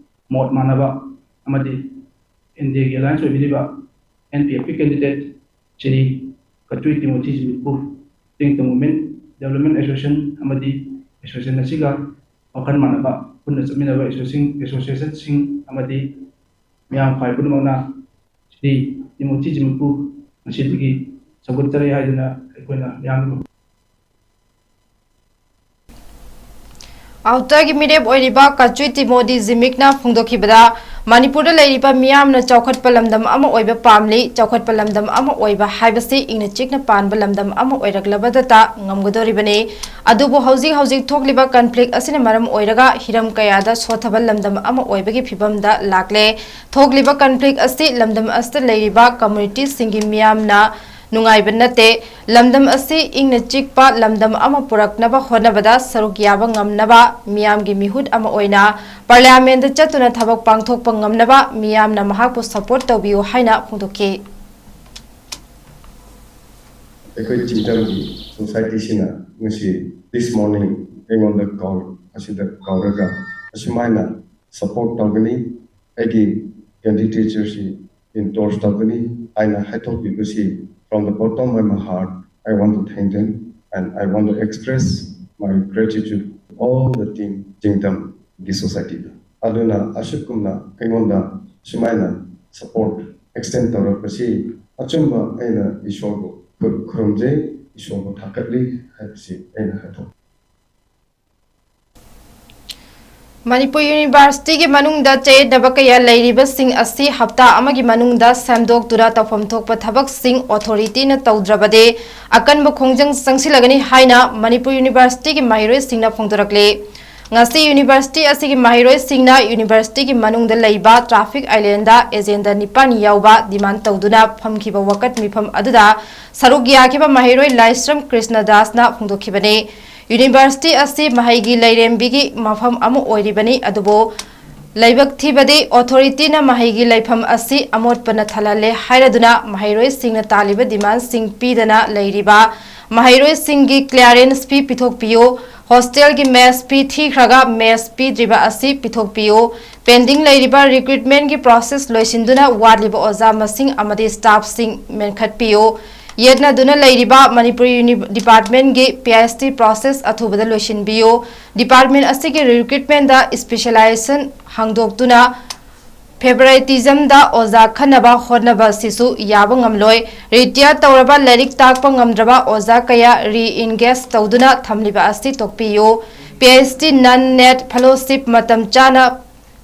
ꯃꯣꯠ ꯃꯥꯟꯅꯕ ꯑꯃꯗꯤ ꯑꯦꯟ ꯗꯤ ꯑꯦꯒꯤ ꯑꯦꯂꯥꯌꯟꯁ ꯑꯣꯏꯕꯤꯔꯤꯕ ꯑꯦꯟ ꯄꯤ ꯑꯦꯐꯀꯤ ꯀꯦꯟꯗꯤꯗꯦꯠ ꯁ꯭ꯔꯤ ꯀꯆꯨꯏ ꯇꯤꯃꯣꯊꯤ ꯖꯤꯃꯤꯠꯄꯨ ꯇꯦꯡꯇꯝ ꯋꯨꯃꯦꯟ ꯗꯦꯕꯂꯞꯃꯦꯟ ꯑꯦꯁꯣꯁꯤꯌꯦꯁꯟ ꯑꯃꯗꯤ ꯑꯦꯁꯣꯁꯤꯌꯦꯁꯟ ꯑꯁꯤꯒ ꯋꯥꯈꯜ ꯃꯥꯟꯅꯕ ꯄꯨꯟꯅ ꯆꯠꯃꯤꯟꯅꯕ ꯑꯦꯁꯣꯁꯤꯌꯦꯁꯟ, ꯑꯦꯁꯣꯁꯤꯌꯦꯁꯟꯁꯤꯡ ꯑꯃꯗꯤ ꯃꯤꯌꯥꯝ ꯈ꯭ꯋꯥꯏ ꯄꯨꯝꯅꯃꯛꯅ ꯁ꯭ꯔꯤ ꯇꯤꯃꯣꯊꯤ ꯖꯤꯃꯤꯠꯄꯨ ꯉꯁꯤꯗꯒꯤ ꯁꯧꯒꯠꯆꯔꯤ ꯍꯥꯏꯗꯨꯅ ꯑꯩꯈꯣꯏꯅ ꯃꯤꯌꯥꯝꯒꯤ ꯑꯥꯎꯇꯔꯒꯤ ꯃꯤꯔꯦꯞ ꯑꯣꯏꯔꯤꯕ ꯀꯆꯨꯏ ꯇꯤꯃꯣꯗꯤ ꯖꯤꯃꯤꯛꯅ ꯐꯣꯡꯗꯣꯛꯈꯤꯕꯗ, ꯃꯅꯤꯄꯨꯔꯗ ꯂꯩꯔꯤꯕ ꯃꯤꯌꯥꯝꯅ ꯆꯥꯎꯈꯠꯄ ꯂꯝꯗꯝ ꯑꯃ ꯑꯣꯏꯕ ꯄꯥꯝꯂꯤ꯫ ꯆꯥꯎꯈꯠꯄ ꯂꯝꯗꯝ ꯑꯃ ꯑꯣꯏꯕ ꯍꯥꯏꯕꯁꯤ ꯏꯪꯅ ꯆꯤꯛꯅ ꯄꯥꯟꯕ ꯂꯝꯗꯝ ꯑꯃ ꯑꯣꯏꯔꯛꯂꯕꯗꯇ ꯉꯝꯒꯗꯧꯔꯤꯕꯅꯤ꯫ ꯑꯗꯨꯕꯨ ꯍꯧꯖꯤꯛ ꯍꯧꯖꯤꯛ ꯊꯣꯛꯂꯤꯕ ꯀꯟꯐ꯭ꯂꯤꯛ ꯑꯁꯤꯅ ꯃꯔꯝ ꯑꯣꯏꯔꯒ ꯍꯤꯔꯝ ꯀꯌꯥꯗ ꯁꯣꯠꯊꯕ ꯂꯝꯗꯝ ꯑꯃ ꯑꯣꯏꯕꯒꯤ ꯐꯤꯕꯝꯗ ꯂꯥꯛꯂꯦ꯫ ꯊꯣꯛꯂꯤꯕ ꯀꯟꯐ꯭ꯂꯤꯛ ꯑꯁꯤ ꯂꯝꯗꯝ ꯑꯁꯤꯗ ꯂꯩꯔꯤꯕ ꯀꯝꯃꯨꯅꯤꯇꯤꯁꯤꯡꯒꯤ ꯃꯤꯌꯥꯝꯅ ꯅꯨꯡꯉꯥꯏꯕ ꯅꯠꯇꯦ꯫ ꯂꯝꯗꯝ ꯑꯁꯤ ꯏꯪꯅ ꯆꯤꯛꯄ ꯂꯝꯗꯝ ꯑꯃ ꯄꯨꯔꯛꯅꯕ ꯍꯣꯠꯅꯕꯗ ꯁꯔꯨꯛ ꯌꯥꯕ ꯉꯝꯅꯕ ꯃꯤꯌꯥꯝꯒꯤ ꯃꯤꯍꯨꯠ ꯑꯃ ꯑꯣꯏꯅ ꯄꯥꯔꯂꯤꯌꯥꯃꯦꯟꯗ ꯆꯠꯇꯨꯅ ꯊꯕꯛ ꯄꯥꯡꯊꯣꯛꯄ ꯉꯝꯅꯕ ꯃꯤꯌꯥꯝꯅ ꯃꯍꯥꯛꯄꯨ ꯁꯄꯣꯔꯠ ꯇꯧꯕꯤꯌꯨ ꯍꯥꯏꯅ ꯐꯣꯡꯗꯣꯛꯈꯤ꯫ ꯑꯩꯈꯣꯏ ꯆꯤꯡꯇꯝꯒꯤ ꯁꯣꯁꯥꯏꯇꯤꯁꯤꯅ ꯉꯁꯤ this morning ꯑꯩꯉꯣꯟꯗ ꯀꯥꯎ ꯑꯁꯤꯗ ꯀꯥꯎꯔꯒ ꯑꯁꯨꯃꯥꯏꯅ ꯁꯄꯣꯔꯠ ꯇꯧꯒꯅꯤ, ꯑꯩꯒꯤ ꯀꯦꯟꯗꯤꯗꯦꯆꯔꯁꯤ ꯏꯟꯗꯣꯔꯁ ꯇꯧꯒꯅꯤ ꯍꯥꯏꯅ ꯍꯥꯏꯗꯣꯛꯄꯤꯕꯁꯤ, from the bottom of my heart I want to thank them and I want to express my gratitude to all the team ꯆꯤꯡꯇꯝꯒꯤ ꯁꯣꯁꯥꯏꯇꯤꯗ꯫ ꯑꯗꯨꯅ ꯑꯁꯨꯒꯨꯝꯅ ꯑꯩꯉꯣꯟꯗ ꯁꯨꯃꯥꯏꯅ ꯁꯄꯣꯔꯠ ꯑꯦꯛꯁꯇꯦꯟ ꯇꯧꯔꯛꯄꯁꯤ ꯑꯆꯨꯝꯕ ꯑꯩꯅ ꯏꯁꯣꯔꯕꯨ ꯈꯨ- ꯈꯨꯔꯨꯝꯖꯩ, ꯏꯁꯣꯔꯕꯨ ꯊꯥꯒꯠꯂꯤ ꯍꯥꯏꯕꯁꯤ ꯑꯩꯅ ꯍꯥꯏꯗꯣꯛ ꯃꯅꯤꯄꯨꯔ ꯌꯨꯅꯤꯚꯔꯁꯤꯇꯤꯒꯤ ꯃꯅꯨꯡꯗ ꯆꯌꯦꯠꯅꯕ ꯀꯌꯥ ꯂꯩꯔꯤꯕꯁꯤꯡ ꯑꯁꯤ ꯍꯞꯇꯥ ꯑꯃꯒꯤ ꯃꯅꯨꯡꯗ ꯁꯦꯝꯗꯣꯛꯇꯨꯅ ꯇꯧꯐꯝ ꯊꯣꯛꯄ ꯊꯕꯛꯁꯤꯡ ꯑꯣꯊꯣꯔꯤꯇꯤꯅ ꯇꯧꯗ꯭ꯔꯕꯗꯤ ꯑꯀꯟꯕ ꯈꯣꯡꯖꯪ ꯆꯪꯁꯤꯜꯂꯒꯅꯤ ꯍꯥꯏꯅ ꯃꯅꯤꯄꯨꯔ ꯌꯨꯅꯤꯚꯔꯁꯤꯇꯤꯒꯤ ꯃꯍꯩꯔꯣꯏꯁꯤꯡꯅ ꯐꯣꯡꯗꯣꯔꯛꯂꯤ꯫ ꯉꯁꯤ ꯌꯨꯅꯤꯚꯔꯁꯤꯇꯤ ꯑꯁꯤꯒꯤ ꯃꯍꯩꯔꯣꯏꯁꯤꯡꯅ ꯌꯨꯅꯤꯚꯔꯁꯤꯇꯤꯒꯤ ꯃꯅꯨꯡꯗ ꯂꯩꯕ ꯇ꯭ꯔꯥꯐꯤꯛ ꯑꯥꯏꯂꯦꯟꯗ ꯑꯦꯖꯦꯟꯗ ꯅꯤꯄꯥꯟ ꯌꯥꯎꯕ ꯗꯤꯃꯥꯟ ꯇꯧꯗꯨꯅ ꯐꯝꯈꯤꯕ ꯋꯥꯀꯠ ꯃꯤꯐꯝ ꯑꯗꯨꯗ ꯁꯔꯨꯛ ꯌꯥꯈꯤꯕ ꯃꯍꯩꯔꯣꯏ ꯂꯥꯏꯁ꯭ꯔꯝ ꯀ꯭ꯔꯤꯁꯅ ꯗꯥꯁꯅ ꯐꯣꯡꯗꯣꯛꯈꯤꯕꯅꯤ꯫ ꯌꯨꯅꯤꯚꯔꯁꯤꯇꯤ ꯑꯁꯤ ꯃꯍꯩꯒꯤ ꯂꯩꯔꯦꯝꯕꯤꯒꯤ ꯃꯐꯝ ꯑꯃ ꯑꯣꯏꯔꯤꯕꯅꯤ, ꯑꯗꯨꯕꯨ ꯂꯥꯏꯕꯛ ꯊꯤꯕꯗꯤ ꯑꯣꯊꯣꯔꯤꯇꯤꯅ ꯃꯍꯩꯒꯤ ꯂꯩꯐꯝ ꯑꯁꯤ ꯑꯃꯣꯠꯄꯅ ꯊꯜꯍꯜꯂꯦ ꯍꯥꯏꯔꯗꯨꯅ ꯃꯍꯩꯔꯣꯏꯁꯤꯡꯅ ꯇꯥꯜꯂꯤꯕ ꯗꯤꯃꯥꯟꯁꯤꯡ ꯄꯤꯗꯅ ꯂꯩꯔꯤꯕ ꯃꯍꯩꯔꯣꯏꯁꯤꯡꯒꯤ ꯀ꯭ꯂꯤꯌꯥꯔꯦꯟꯁ ꯐꯤ ꯄꯤꯊꯣꯛꯄꯤꯌꯨ, ꯍꯣꯁꯇꯦꯜꯒꯤ ꯃꯦꯁ ꯐꯤ ꯊꯤꯈ꯭ꯔꯒ ꯃꯦꯁ ꯄꯤꯗ꯭ꯔꯤꯕ ꯑꯁꯤ ꯄꯤꯊꯣꯛꯄꯤꯌꯨ, ꯄꯦꯟꯗꯤꯡ ꯂꯩꯔꯤꯕ ꯔꯤꯀ꯭ꯔꯨꯠꯃꯦꯟꯒꯤ ꯄ꯭ꯔꯣꯁꯦꯁ ꯂꯣꯏꯁꯤꯟꯗꯨꯅ ꯋꯥꯠꯂꯤꯕ ꯑꯣꯖꯥ ꯃꯁꯤꯡ ꯑꯃꯗꯤ ꯁ꯭ꯇꯥꯐꯁꯤꯡ ꯃꯦꯟꯈꯠꯄꯤꯌꯨ, ꯌꯦꯠꯅꯗꯨꯅ ꯂꯩꯔꯤꯕ ꯃꯅꯤꯄꯨꯔ ꯌꯨꯅꯤ- ꯗꯤꯄꯥꯔꯠꯃꯦꯟꯒꯤ ꯄꯤ ꯑꯩꯆ ꯗꯤ ꯄ꯭ꯔꯣꯁꯦꯁ ꯑꯊꯨꯕꯗ ꯂꯣꯏꯁꯤꯟꯕꯤꯌꯨ, ꯗꯤꯄꯥꯔꯠꯃꯦꯟ ꯑꯁꯤꯒꯤ ꯔꯤꯀ꯭ꯔꯨꯠꯃꯦꯟꯗ ꯁ꯭ꯄꯦꯁꯤꯌꯦꯂꯥꯏꯖꯦꯁꯟ ꯍꯥꯡꯗꯣꯛꯇꯨꯅ ꯐꯦꯚꯔꯥꯏꯇꯤꯖꯝꯗ ꯑꯣꯖꯥ ꯈꯟꯅꯕ ꯍꯣꯠꯅꯕ ꯑꯁꯤꯁꯨ ꯌꯥꯕ ꯉꯝꯂꯣꯏ꯫ ꯔꯤꯇꯤꯌꯔ ꯇꯧꯔꯕ ꯂꯥꯏꯔꯤꯛ ꯇꯥꯛꯄ ꯉꯝꯗ꯭ꯔꯕ ꯑꯣꯖꯥ ꯀꯌꯥ ꯔꯤ ꯏꯟꯒꯦꯖ ꯇꯧꯗꯨꯅ ꯊꯝꯂꯤꯕ ꯑꯁꯤ ꯇꯣꯛꯄꯤꯌꯨ꯫ ꯄꯤ ꯑꯩꯆ ꯗꯤ ꯅꯟ ꯅꯦꯠ ꯐꯦꯂꯣꯁꯤꯞ ꯃꯇꯝ ꯆꯥꯅ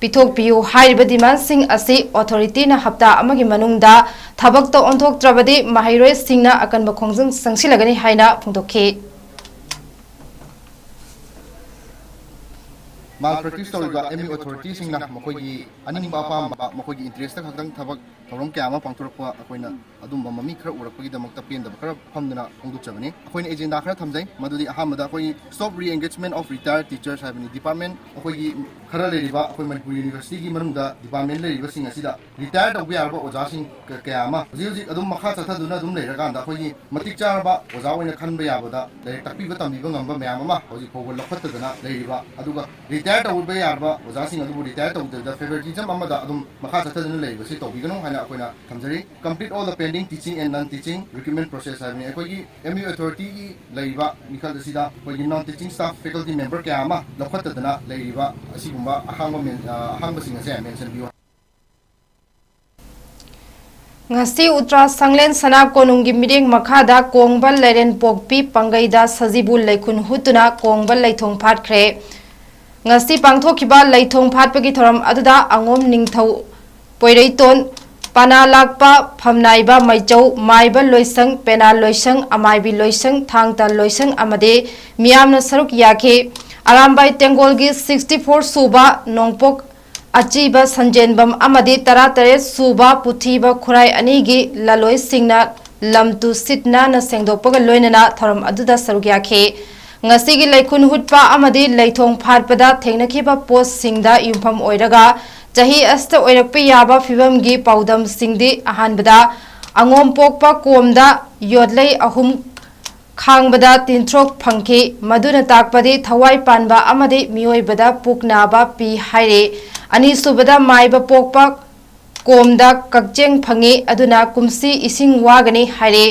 ꯄꯤꯊꯣꯛꯄꯤꯌꯨ ꯍꯥꯏꯔꯤꯕ ꯗꯤꯃꯥꯟꯁꯤꯡ ꯑꯁꯤ ꯑꯣꯊꯣꯔꯤꯇꯤꯅ ꯍꯞꯇꯥ ꯑꯃꯒꯤ ꯃꯅꯨꯡꯗ ꯊꯕꯛꯇ ꯑꯣꯟꯊꯣꯛꯇ꯭ꯔꯕꯗꯤ ꯃꯍꯩꯔꯣꯏꯁꯤꯡꯅ ꯑꯀꯟꯕ ꯈꯣꯡꯖꯪ ꯆꯪꯁꯤꯜꯂꯒꯅꯤ ꯍꯥꯏꯅ ꯐꯣꯡꯗꯣꯛꯈꯤ꯫ ꯃꯥꯜ ꯄ꯭ꯔꯦꯛꯇꯤꯁ ꯇꯧꯔꯤꯕ ꯑꯦꯝ ꯌꯨ ꯑꯣꯊꯣꯔꯤꯇꯤꯁꯤꯡꯅ ꯃꯈꯣꯏꯒꯤ ꯑꯅꯤꯡꯕ ꯑꯄꯥꯝꯕ, ꯃꯈꯣꯏꯒꯤ ꯏꯟꯇꯔꯦꯁꯇ ꯈꯛꯇꯪ ꯊꯕꯛ ꯊꯧꯔꯝ ꯀꯌꯥ ꯑꯃ ꯄꯥꯡꯊꯣꯔꯛꯄ ꯑꯩꯈꯣꯏꯅ ꯑꯗꯨꯝꯕ ꯃꯃꯤ ꯈꯔ ꯎꯔꯛꯄꯒꯤꯗꯃꯛꯇ ꯄꯦꯟꯗꯕ ꯈꯔ ꯐꯝꯗꯨꯅ ꯐꯣꯡꯗꯣꯛꯆꯕꯅꯤ꯫ ꯑꯩꯈꯣꯏꯅ ꯑꯦꯖꯦꯟꯗꯥ ꯈꯔ ꯊꯝꯖꯩ꯫ ꯃꯗꯨꯗꯤ ꯑꯍꯥꯟꯕꯗ ꯑꯩꯈꯣꯏꯒꯤ Stop Re-engagement of Retired Teachers ꯍꯥꯏꯕꯅꯤ꯫ ꯗꯤꯄꯥꯔꯠꯃꯦꯟ ꯑꯩꯈꯣꯏꯒꯤ ꯈꯔ ꯂꯩꯔꯤꯕ ꯑꯩꯈꯣꯏ ꯃꯅꯤꯄꯨꯔ ꯌꯨꯅꯤꯚꯔꯁꯤꯇꯤꯒꯤ ꯃꯅꯨꯡꯗ ꯗꯤꯄꯥꯔꯠꯃꯦꯟ ꯂꯩꯔꯤꯕꯁꯤꯡ ꯑꯁꯤꯗ ꯔꯤꯇꯥꯌꯔ ꯇꯧꯕ ꯌꯥꯔꯕ ꯑꯣꯖꯥꯁꯤꯡ ꯀ-, ꯀꯌꯥ ꯑꯃ ꯍꯧꯖꯤꯛ ꯍꯧꯖꯤꯛ ꯑꯗꯨꯝ ꯃꯈꯥ ꯆꯠꯊꯗꯨꯅ ꯑꯗꯨꯝ ꯂꯩꯔꯀꯥꯟꯗ ꯑꯩꯈꯣꯏꯒꯤ ꯃꯇꯤꯛ ꯆꯥꯔꯕ ꯑꯣꯖꯥ ꯑꯣꯏꯅ ꯈꯟꯕ ꯌꯥꯕꯗ ꯂꯥꯏꯔꯤꯛ ꯇꯥꯛꯄꯤꯕ ꯇꯝꯕꯤꯕ ꯉꯝꯕ ꯃꯌꯥꯝ ꯑꯃ ꯍꯧꯖꯤꯛ ꯐꯥꯎꯕ ꯂꯧꯈꯠꯇꯗꯅ ꯂꯩꯔꯤꯕ, ꯑꯗꯨꯒ ꯔꯤꯇꯥꯌꯔ ꯇꯧꯕ ꯌꯥꯔꯕ ꯑꯣꯖꯥꯁꯤꯡ ꯑꯗꯨꯕꯨ ꯔꯤꯇꯥꯌꯔ ꯇꯧꯗꯕꯤꯗ ꯐꯦꯚꯔꯇꯤꯖꯝ ꯑꯃꯗ ꯑꯗꯨꯝ ꯃꯈꯥ ꯆꯠꯊꯗꯨꯅ ꯂꯩꯔꯤꯕꯁꯤ ꯇꯧꯕꯤꯒꯅꯨ ꯍꯥꯏꯅ ꯑꯩꯈꯣꯏꯅ ꯊꯝꯖꯔꯤ꯫ Complete all the pending teaching and non-teaching recruitment process ꯍꯥꯏꯕꯅꯤ꯫ ꯑꯩꯈꯣꯏꯒꯤ ꯑꯦꯝ ꯌꯨ ꯑꯣꯊꯣꯔꯤꯇꯤꯒꯤ ꯂꯩꯔꯤꯕ ꯃꯤꯈꯜ ꯑꯁꯤꯗ ꯑꯩꯈꯣꯏꯒꯤ ꯅꯟ ꯇꯤꯆꯤꯡ ꯁ꯭ꯇꯥꯐ, ꯐꯦꯀꯜꯇꯤ ꯃꯦꯝꯕꯔ ꯀꯌꯥ ꯑꯃ ꯂꯧꯈꯠꯇꯗꯅ ꯂꯩꯔꯤꯕ ꯑꯁꯤꯒꯨꯝꯕ ꯑꯍꯥꯡꯕ ꯃꯦꯟ-, ꯑ, ꯑꯍꯥꯡꯕꯁꯤꯡ ꯑꯁꯦ ꯃꯦꯟꯁꯟ ꯕꯤꯌꯨ꯫ ꯉꯁꯤ ꯎꯇ꯭ꯔꯥ ꯁꯪꯂꯦꯟ ꯁꯅꯥ ꯀꯣꯅꯨꯡꯒꯤ ꯃꯤꯠꯌꯦꯡ ꯃꯈꯥꯗ ꯀꯣꯡꯕ ꯂꯩꯔꯦꯟ ꯄꯣꯛꯄꯤ ꯄꯪꯒꯩꯗ ꯁꯖꯤꯕꯨ ꯂꯩꯈꯨꯟ ꯍꯨꯠꯇꯨꯅ ꯀꯣꯡꯕ ꯂꯩꯊꯣꯡ ꯐꯥꯠꯈ꯭ꯔꯦ꯫ ꯉꯁꯤ ꯄꯥꯡꯊꯣꯛꯈꯤꯕ ꯂꯩꯊꯣꯡ ꯐꯥꯠꯄꯒꯤ ꯊꯧꯔꯝ ꯑꯗꯨꯗ ꯑꯉꯣꯝ ꯅꯤꯡꯊꯧ ꯄꯣꯏꯔꯩꯇꯣꯟ, ꯄꯅꯥ ꯂꯥꯛꯄ ꯐꯝꯅꯥꯏꯕ ꯃꯩꯆꯧ, ꯃꯥꯏꯕ ꯂꯣꯏꯁꯪ, ꯄꯦꯅꯥ ꯂꯣꯏꯁꯪ, ꯑꯃꯥꯏꯕꯤ ꯂꯣꯏꯁꯪ, ꯊꯥꯡꯇ ꯂꯣꯏꯁꯪ ꯑꯃꯗꯤ ꯃꯤꯌꯥꯝꯅ ꯁꯔꯨꯛ ꯌꯥꯈꯤ꯫ ꯑꯔꯥꯝꯕꯥꯏ ꯇꯦꯡꯒꯣꯜꯒꯤ sixty four ꯁꯨꯕ ꯅꯣꯡꯄꯣꯛ ꯑꯆꯤꯕ ꯁꯟꯖꯦꯟꯕꯝ ꯑꯃꯗꯤ ꯇꯔꯥꯇꯔꯦꯠ ꯁꯨꯕ ꯄꯨꯊꯤꯕ ꯈꯨꯔꯥꯏ ꯑꯅꯤꯒꯤ ꯂꯂꯣꯏꯁꯤꯡꯅ ꯂꯝ ꯇꯨ ꯁꯤꯠ ꯅꯥꯟꯅ ꯁꯦꯡꯗꯣꯛꯄꯒ ꯂꯣꯏꯅꯅ ꯊꯧꯔꯝ ꯑꯗꯨꯗ ꯁꯔꯨꯛ ꯌꯥꯈꯤ꯫ ꯉꯁꯤꯒꯤ ꯂꯩꯈꯨꯟ ꯍꯨꯠꯄ ꯑꯃꯗꯤ ꯂꯩꯊꯣꯡ ꯐꯥꯠꯄꯗ ꯊꯦꯡꯅꯈꯤꯕ ꯄꯣꯠꯁꯤꯡꯗ ꯌꯨꯝꯐꯝ ꯑꯣꯏꯔꯒ ꯆꯍꯤ ꯑꯁꯤꯗ ꯑꯣꯏꯔꯛꯄ ꯌꯥꯕ ꯐꯤꯕꯝꯒꯤ ꯄꯥꯎꯗꯝꯁꯤꯡꯗꯤ ꯑꯍꯥꯟꯕꯗ ꯑꯉꯣꯝ ꯄꯣꯛꯄ ꯀꯣꯝꯗ ꯌꯣꯠꯂꯩ ꯑꯍꯨꯝ ꯈꯥꯡꯕꯗ ꯇꯤꯟꯊ꯭ꯔꯣꯛ ꯐꯪꯈꯤ꯫ ꯃꯗꯨꯅ ꯇꯥꯛꯄꯗꯤ ꯊꯋꯥꯏ ꯄꯥꯟꯕ ꯑꯃꯗꯤ ꯃꯤꯑꯣꯏꯕꯗ ꯄꯨꯛ ꯅꯥꯕ ꯄꯤ ꯍꯥꯏꯔꯤ꯫ ꯑꯅꯤꯁꯨꯕꯗ ꯃꯥꯏꯕ ꯄꯣꯛꯄ ꯀꯣꯝꯗ ꯀꯛꯆꯦꯡ ꯐꯪꯉꯤ, ꯑꯗꯨꯅ ꯀꯨꯝꯁꯤ ꯏꯁꯤꯡ ꯋꯥꯒꯅꯤ ꯍꯥꯏꯔꯤ꯫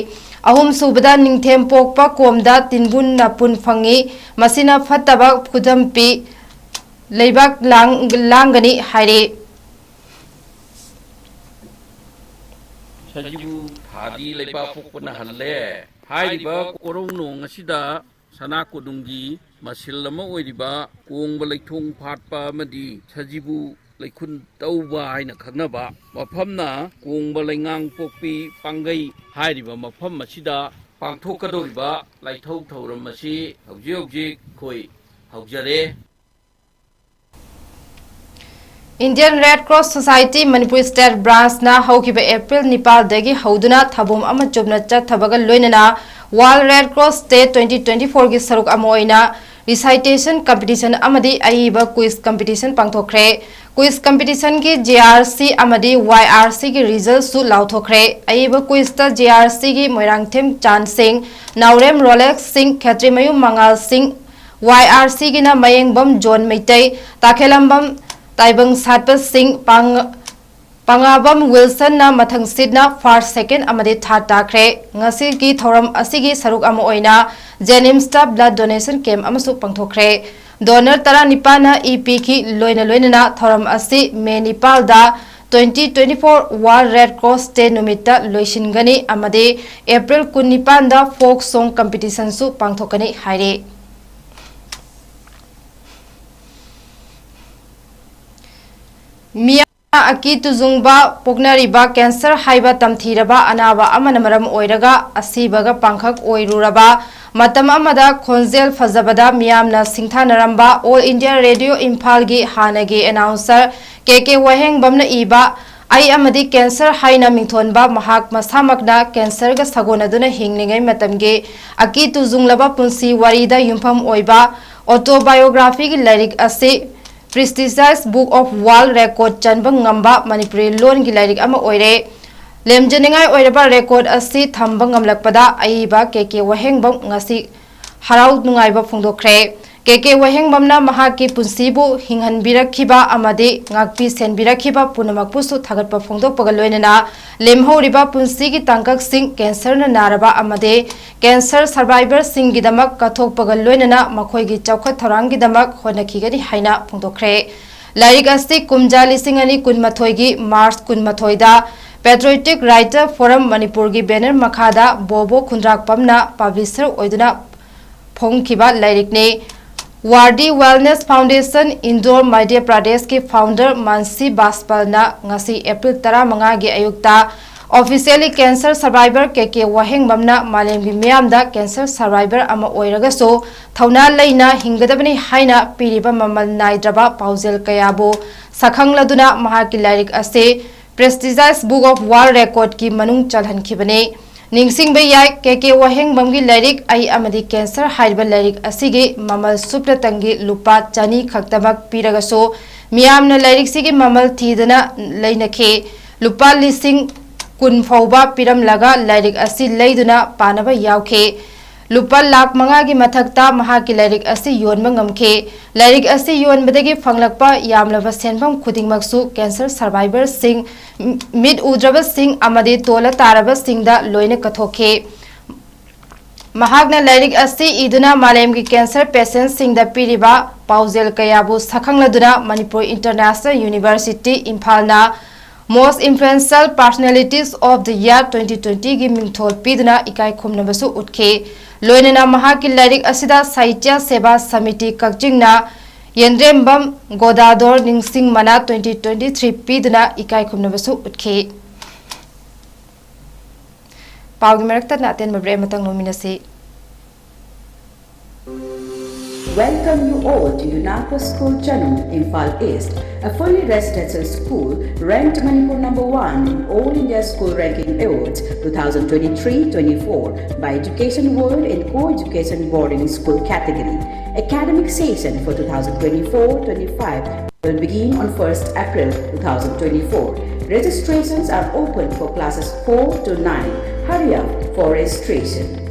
ꯑꯍꯨꯝꯁꯨꯕꯗ ꯅꯤꯡꯊꯦꯝ ꯄꯣꯛꯄ ꯀꯣꯝꯗ ꯇꯤꯟꯕꯨꯟ ꯅꯥꯄꯨꯟ ꯐꯪꯉꯤ, ꯃꯁꯤꯅ ꯐꯠꯇꯕ ꯈꯨꯗꯝ ꯄꯤ, ꯂꯩꯕꯥꯛ ꯂꯥꯡ-, ꯂꯥꯡꯒꯅꯤ ꯍꯥꯏꯔꯤ꯫ ꯁꯖꯤꯕꯨ ꯊꯥꯗꯤ ꯂꯩꯕꯥꯛ ꯄꯣꯛꯄꯅ ꯍꯜꯂꯦ꯫ ꯍꯥꯏꯔꯤꯕ ꯀꯣꯔꯧ ꯅꯣꯡ ꯑꯁꯤꯗ ꯁꯅꯥ ꯀꯣꯅꯨꯡꯒꯤ ꯃꯁꯤꯜ ꯑꯃ ꯑꯣꯏꯔꯤꯕ ꯀꯣꯡꯕ ꯂꯩꯊꯣꯡ ꯐꯥꯠꯄ ꯑꯃꯗꯤ ꯁꯖꯤꯕꯨ ꯂꯩꯈꯨꯟ ꯇꯧꯕ ꯍꯥꯏꯅ ꯈꯪꯅꯕ ꯃꯐꯝꯅ ꯀꯣꯡꯕ ꯂꯩꯉꯥꯡ ꯄꯣꯛꯄꯤ ꯄꯥꯡꯒꯩ ꯍꯥꯏꯔꯤꯕ ꯃꯐꯝ ꯑꯁꯤꯗ ꯄꯥꯡꯊꯣꯛꯀꯗꯧꯔꯤꯕ ꯂꯥꯏꯊꯧ ꯊꯧꯔꯝ ꯑꯁꯤ ꯍꯧꯖꯤꯛ ꯍꯧꯖꯤꯛ ꯑꯩꯈꯣꯏ ꯍꯧꯖꯔꯦ꯫ Indian Red Cross Society Manipur State Branch ꯅ ꯍꯧꯈꯤꯕ April ꯅꯤꯄꯥꯜꯗꯒꯤ ꯍꯧꯗꯨꯅ ꯊꯧꯔꯝ ꯑꯃ ꯆꯨꯝꯅ ꯆꯠꯊꯕꯒ ꯂꯣꯏꯅꯅ World Red Cross Day twenty twenty four ꯒꯤ ꯁꯔꯨꯛ ꯑꯃ ꯑꯣꯏꯅ recitation competition ꯑꯃꯗꯤ ꯑꯏꯕ quiz competition ꯄꯥꯡꯊꯣꯛꯈ꯭ꯔꯦ꯫ Quiz competition ꯒꯤ J R C ꯑꯃꯗꯤ Y R C ꯒꯤ result ꯁꯨ ꯂꯥꯎꯊꯣꯛꯈ꯭ꯔꯦ꯫ ꯑꯏꯕ quiz ꯇ J R C ꯒꯤ ꯃꯣꯏꯔꯥꯡꯊꯦꯝ ꯆꯥꯟ ꯁꯤꯡ, ꯅꯥꯎꯔꯦꯝ ꯔꯣꯂꯦꯛꯁ ꯁꯤꯡ, ꯈꯦꯇ꯭ꯔꯤꯃꯌꯨꯝ ꯃꯉꯥꯜ ꯁꯤꯡ, Y R C ꯒꯤꯅ ꯃꯌꯦꯡꯕꯝ ꯖꯣꯟ ꯃꯩꯇꯩ, ꯇꯥꯈꯦꯂꯝꯕꯝ ꯇꯥꯏꯕꯪ ꯁꯥꯠꯄ ꯁꯤꯡ, ꯄꯥꯡ-, ꯄꯥꯉꯥꯕꯝ ꯋꯤꯜꯁꯟꯅ ꯃꯊꯪꯁꯤꯠꯅ first, second ꯑꯃꯗꯤ third ꯇꯥꯈ꯭ꯔꯦ꯫ ꯉꯁꯤꯒꯤ ꯊꯧꯔꯝ ꯑꯁꯤꯒꯤ ꯁꯔꯨꯛ ꯑꯃ ꯑꯣꯏꯅ JNIMS ꯇ blood donation camp ꯑꯃꯁꯨ ꯄꯥꯡꯊꯣꯛꯈ꯭ꯔꯦ꯫ Donor ꯇꯔꯥꯅꯤꯄꯥꯟꯅ ꯏ ꯄꯤꯈꯤ꯫ ꯂꯣꯏꯅ ꯂꯣꯏꯅꯅ ꯊꯧꯔꯝ ꯑꯁꯤ May ꯅꯤꯄꯥꯜꯗ twenty twenty four World Red Cross Day ꯅꯨꯃꯤꯠꯇ ꯂꯣꯏꯁꯤꯟꯒꯅꯤ ꯑꯃꯗꯤ April ꯀꯨꯟꯅꯤꯄꯥꯟꯗ folk song competition ꯁꯨ ꯄꯥꯡꯊꯣꯛꯀꯅꯤ ꯍꯥꯏꯔꯤ꯫ ꯃꯤꯌꯥꯝꯅ ꯑꯀꯤ ꯇꯨꯖꯨꯡꯕ ꯄꯣꯛꯅꯔꯤꯕ cancer ꯍꯥꯏꯕ ꯇꯝꯊꯤꯔꯕ ꯑꯅꯥꯕ ꯑꯃꯅ ꯃꯔꯝ ꯑꯣꯏꯔꯒ ꯑꯁꯤꯕꯒ ꯄꯥꯡꯈꯛ ꯑꯣꯏꯔꯨꯔꯕ ꯃꯇꯝ ꯑꯃꯗ ꯈꯣꯟꯖꯦꯜ ꯐꯖꯕꯗ ꯃꯤꯌꯥꯝꯅ ꯁꯤꯡꯊꯥꯅꯔꯝꯕ All India Radio ꯏꯝꯐꯥꯜꯒꯤ ꯍꯥꯟꯅꯒꯤ announcer ꯀꯦ ꯀꯦ ꯋꯥꯍꯦꯡꯕꯝꯅ ꯏꯕ ꯑꯩ ꯑꯃꯗꯤ cancer ꯍꯥꯏꯅ ꯃꯤꯡꯊꯣꯟꯕ ꯃꯍꯥꯛ ꯃꯁꯥꯃꯛꯅ cancer ꯒ ꯁꯥꯒꯣꯟꯅꯗꯨꯅ ꯍꯤꯡꯂꯤꯉꯩ ꯃꯇꯝꯒꯤ ꯑꯀꯤ ꯇꯨꯖꯨꯡꯂꯕ ꯄꯨꯟꯁꯤ ꯋꯥꯔꯤꯗ ꯌꯨꯝꯐꯝ ꯑꯣꯏꯕ autobiography ꯒꯤ ꯂꯥꯏꯔꯤꯛ ꯑꯁꯤ prestigious Book of World Record ꯆꯟꯕ ꯉꯝꯕ ꯃꯅꯤꯄꯨꯔꯤ ꯂꯣꯟꯒꯤ ꯂꯥꯏꯔꯤꯛ ꯑꯃ ꯑꯣꯏꯔꯦ꯫ ꯂꯦꯝꯖꯅꯤꯡꯉꯥꯏ ꯑꯣꯏꯔꯕ record ꯑꯁꯤ ꯊꯝꯕ ꯉꯝꯂꯛꯄꯗ ꯑꯏꯕ ꯀꯦ ꯀꯦ ꯋꯥꯍꯦꯡꯕꯝ ꯉꯁꯤ ꯍꯔꯥꯎ ꯅꯨꯡꯉꯥꯏꯕ ꯐꯣꯡꯗꯣꯛꯈ꯭ꯔꯦ꯫ ꯀꯦ ꯀꯦ ꯋꯥꯍꯦꯡꯕꯝꯅ ꯃꯍꯥꯛꯀꯤ ꯄꯨꯟꯁꯤꯕꯨ ꯍꯤꯡꯍꯟꯕꯤꯔꯛꯈꯤꯕ ꯑꯃꯗꯤ ꯉꯥꯛꯄꯤ ꯁꯦꯟꯕꯤꯔꯛꯈꯤꯕ ꯄꯨꯝꯅꯃꯛꯄꯨꯁꯨ ꯊꯥꯒꯠꯄ ꯐꯣꯡꯗꯣꯛꯄꯒ ꯂꯣꯏꯅꯅ ꯂꯦꯝꯍꯧꯔꯤꯕ ꯄꯨꯟꯁꯤꯒꯤ ꯇꯥꯡꯀꯛꯁꯤꯡ cancer ꯅ ꯅꯥꯔꯕ ꯑꯃꯗꯤ cancer survivor ꯁꯤꯡꯒꯤꯗꯃꯛ ꯀꯠꯊꯣꯛꯄꯒ ꯂꯣꯏꯅꯅ ꯃꯈꯣꯏꯒꯤ ꯆꯥꯎꯈꯠ ꯊꯧꯔꯥꯡꯒꯤꯗꯃꯛ ꯍꯣꯠꯅꯈꯤꯒꯅꯤ ꯍꯥꯏꯅ ꯐꯣꯡꯗꯣꯛꯈ꯭ꯔꯦ꯫ ꯂꯥꯏꯔꯤꯛ ꯑꯁꯤ ꯀꯨꯝꯖꯥ ꯂꯤꯁꯤꯡ ꯑꯅꯤ ꯀꯨꯟꯃꯥꯊꯣꯏꯒꯤ March ꯀꯨꯟꯃꯥꯊꯣꯏꯗ Patriotic Writer Forum ꯃꯅꯤꯄꯨꯔꯒꯤ banner ꯃꯈꯥꯗ ꯕꯣꯕꯣ ꯈꯨꯟꯗ꯭ꯔꯥꯛꯄꯝꯅ publisher ꯑꯣꯏꯗꯨꯅ ꯐꯣꯡꯈꯤꯕ ꯂꯥꯏꯔꯤꯛꯅꯤ꯫ ꯋꯥꯔꯗꯤ Wellness Foundation, ꯏꯟꯗꯣꯔ, ꯃꯙ꯭ꯌ ꯄ꯭ꯔꯗꯦꯁꯀꯤ founder ꯃꯥꯟꯁꯤ ꯕꯥꯖꯄꯥꯜꯅ ꯉꯁꯤ April ꯇꯔꯥꯃꯉꯥꯒꯤ ꯑꯌꯨꯛꯇ officially cancer survivor ꯀꯦ ꯀꯦ ꯋꯥꯍꯦꯡꯕꯝꯅ ꯃꯥꯂꯦꯝꯒꯤ ꯃꯤꯌꯥꯝꯗ cancer survivor ꯑꯃ ꯑꯣꯏꯔꯒꯁꯨ ꯊꯧꯅꯥ ꯂꯩꯅ ꯍꯤꯡꯒꯗꯕꯅꯤ ꯍꯥꯏꯅ ꯄꯤꯔꯤꯕ ꯃꯃꯜ ꯅꯥꯏꯗ꯭ꯔꯕ ꯄꯥꯎꯖꯦꯜ ꯀꯌꯥꯕꯨ ꯁꯛꯈꯪꯂꯗꯨꯅ ꯃꯍꯥꯛꯀꯤ ꯂꯥꯏꯔꯤꯛ ꯑꯁꯤ Prestigious Book of World Recordꯀꯤ ꯃꯅꯨꯡ ꯆꯜꯍꯟꯈꯤꯕꯅꯤ꯫ ꯅꯤꯡꯁꯤꯡꯕ ꯌꯥꯏ, ꯀꯦ ꯀꯦ ꯋꯥꯍꯦꯡꯕꯝꯒꯤ ꯂꯥꯏꯔꯤꯛ ꯑꯩ ꯑꯃꯗꯤ cancer ꯍꯥꯏꯔꯤꯕ ꯂꯥꯏꯔꯤꯛ ꯑꯁꯤꯒꯤ ꯃꯃꯜ ꯁꯨꯞꯅꯇꯪꯒꯤ ꯂꯨꯄꯥ ꯆꯅꯤ ꯈꯛꯇꯃꯛ ꯄꯤꯔꯒꯁꯨ ꯃꯤꯌꯥꯝꯅ ꯂꯥꯏꯔꯤꯛꯁꯤꯒꯤ ꯃꯃꯜ ꯊꯤꯗꯅ ꯂꯩꯅꯈꯤ꯫ ꯂꯨꯄꯥ ꯂꯤꯁꯤꯡ ꯀꯨꯟ ꯐꯥꯎꯕ ꯄꯤꯔꯝꯂꯒ ꯂꯥꯏꯔꯤꯛ ꯑꯁꯤ ꯂꯩꯗꯨꯅ ꯄꯥꯅꯕ ꯌꯥꯎꯈꯤ꯫ ꯂꯨꯄꯥ ꯂꯥꯈ ꯃꯉꯥꯒꯤ ꯃꯊꯛꯇ ꯃꯍꯥꯛꯀꯤ ꯂꯥꯏꯔꯤꯛ ꯑꯁꯤ ꯌꯣꯟꯕ ꯉꯝꯈꯤ꯫ ꯂꯥꯏꯔꯤꯛ ꯑꯁꯤ ꯌꯣꯟꯕꯗꯒꯤ ꯐꯪꯂꯛꯄ ꯌꯥꯝꯂꯕ ꯁꯦꯟꯐꯝ ꯈꯨꯗꯤꯡꯃꯛꯁꯨ cancer survivorꯁꯤꯡ, ꯃꯤꯠ ꯎꯗ꯭ꯔꯕꯁꯤꯡ ꯑꯃꯗꯤ ꯇꯣꯜꯂ ꯇꯥꯔꯕꯁꯤꯡꯗ ꯂꯣꯏꯅ ꯀꯠꯊꯣꯛꯈꯤ꯫ ꯃꯍꯥꯛꯅ ꯂꯥꯏꯔꯤꯛ ꯑꯁꯤ ꯏꯗꯨꯅ ꯃꯥꯂꯦꯝꯒꯤ cancer patientꯁꯤꯡꯗ ꯄꯤꯔꯤꯕ ꯄꯥꯎꯖꯦꯜ ꯀꯌꯥꯕꯨ ꯁꯛꯈꯪꯂꯗꯨꯅ Manipur International University ꯏꯝꯐꯥꯜꯅ Most Influential Personalities of the Year twenty twentyꯒꯤ ꯃꯤꯡꯊꯣꯜ ꯄꯤꯗꯨꯅ ꯏꯀꯥꯏ ꯈꯨꯝꯅꯕꯁꯨ ꯎꯠꯈꯤ꯫ ꯂꯣꯏꯅꯅ ꯃꯍꯥꯛꯀꯤ ꯂꯥꯏꯔꯤꯛ ꯑꯁꯤꯗ ꯁꯥꯍꯤꯇ꯭ꯌ ꯁꯦꯕꯥ ꯁꯃꯤꯇꯤ ꯀꯛꯆꯤꯡꯅ ꯌꯦꯟꯗ꯭ꯔꯦꯝꯕꯝ ꯒꯣꯗꯥꯗꯣꯔ ꯅꯤꯡꯁꯤꯡ ꯃꯅꯥ twenty twenty three ꯄꯤꯗꯨꯅ ꯏꯀꯥꯏ ꯈꯨꯝꯅꯕꯁꯨ ꯎꯠꯈꯤ꯫ ꯄꯥꯎꯒꯤ ꯃꯔꯛꯇ ꯑꯇꯦꯟꯕ break ꯑꯃꯇꯪ ꯂꯧꯃꯤꯟꯅꯁꯤ꯫ Welcome you all to UNACO School Channel, Imphal East, a fully residential school ranked Manipur number one in All India School Ranking Awards two thousand twenty-three twenty-four by Education World in Co-Education Boarding School category. Academic session for two thousand twenty-four twenty-five will begin on first April two thousand twenty-four. Registrations are open for classes four to nine. Hurry up for registration.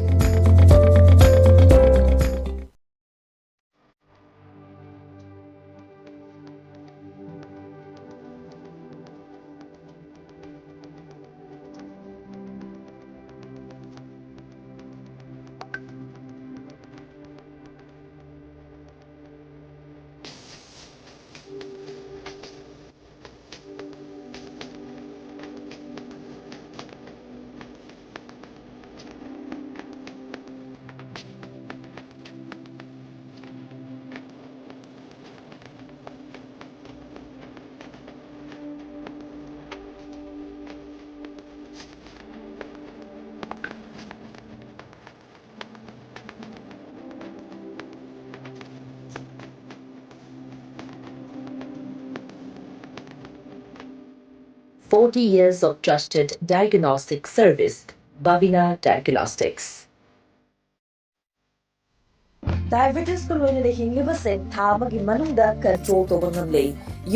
forty years of trusted diagnostic service, Bavina Diagnostics. Diabetes ꯀ ꯂꯣꯏꯅꯅ ꯍꯤꯡꯂꯤꯕꯁꯦ ꯊꯥ ꯑꯃꯒꯤ ꯃꯅꯨꯡꯗ control ꯇꯧꯕ ꯉꯝꯂꯦ꯫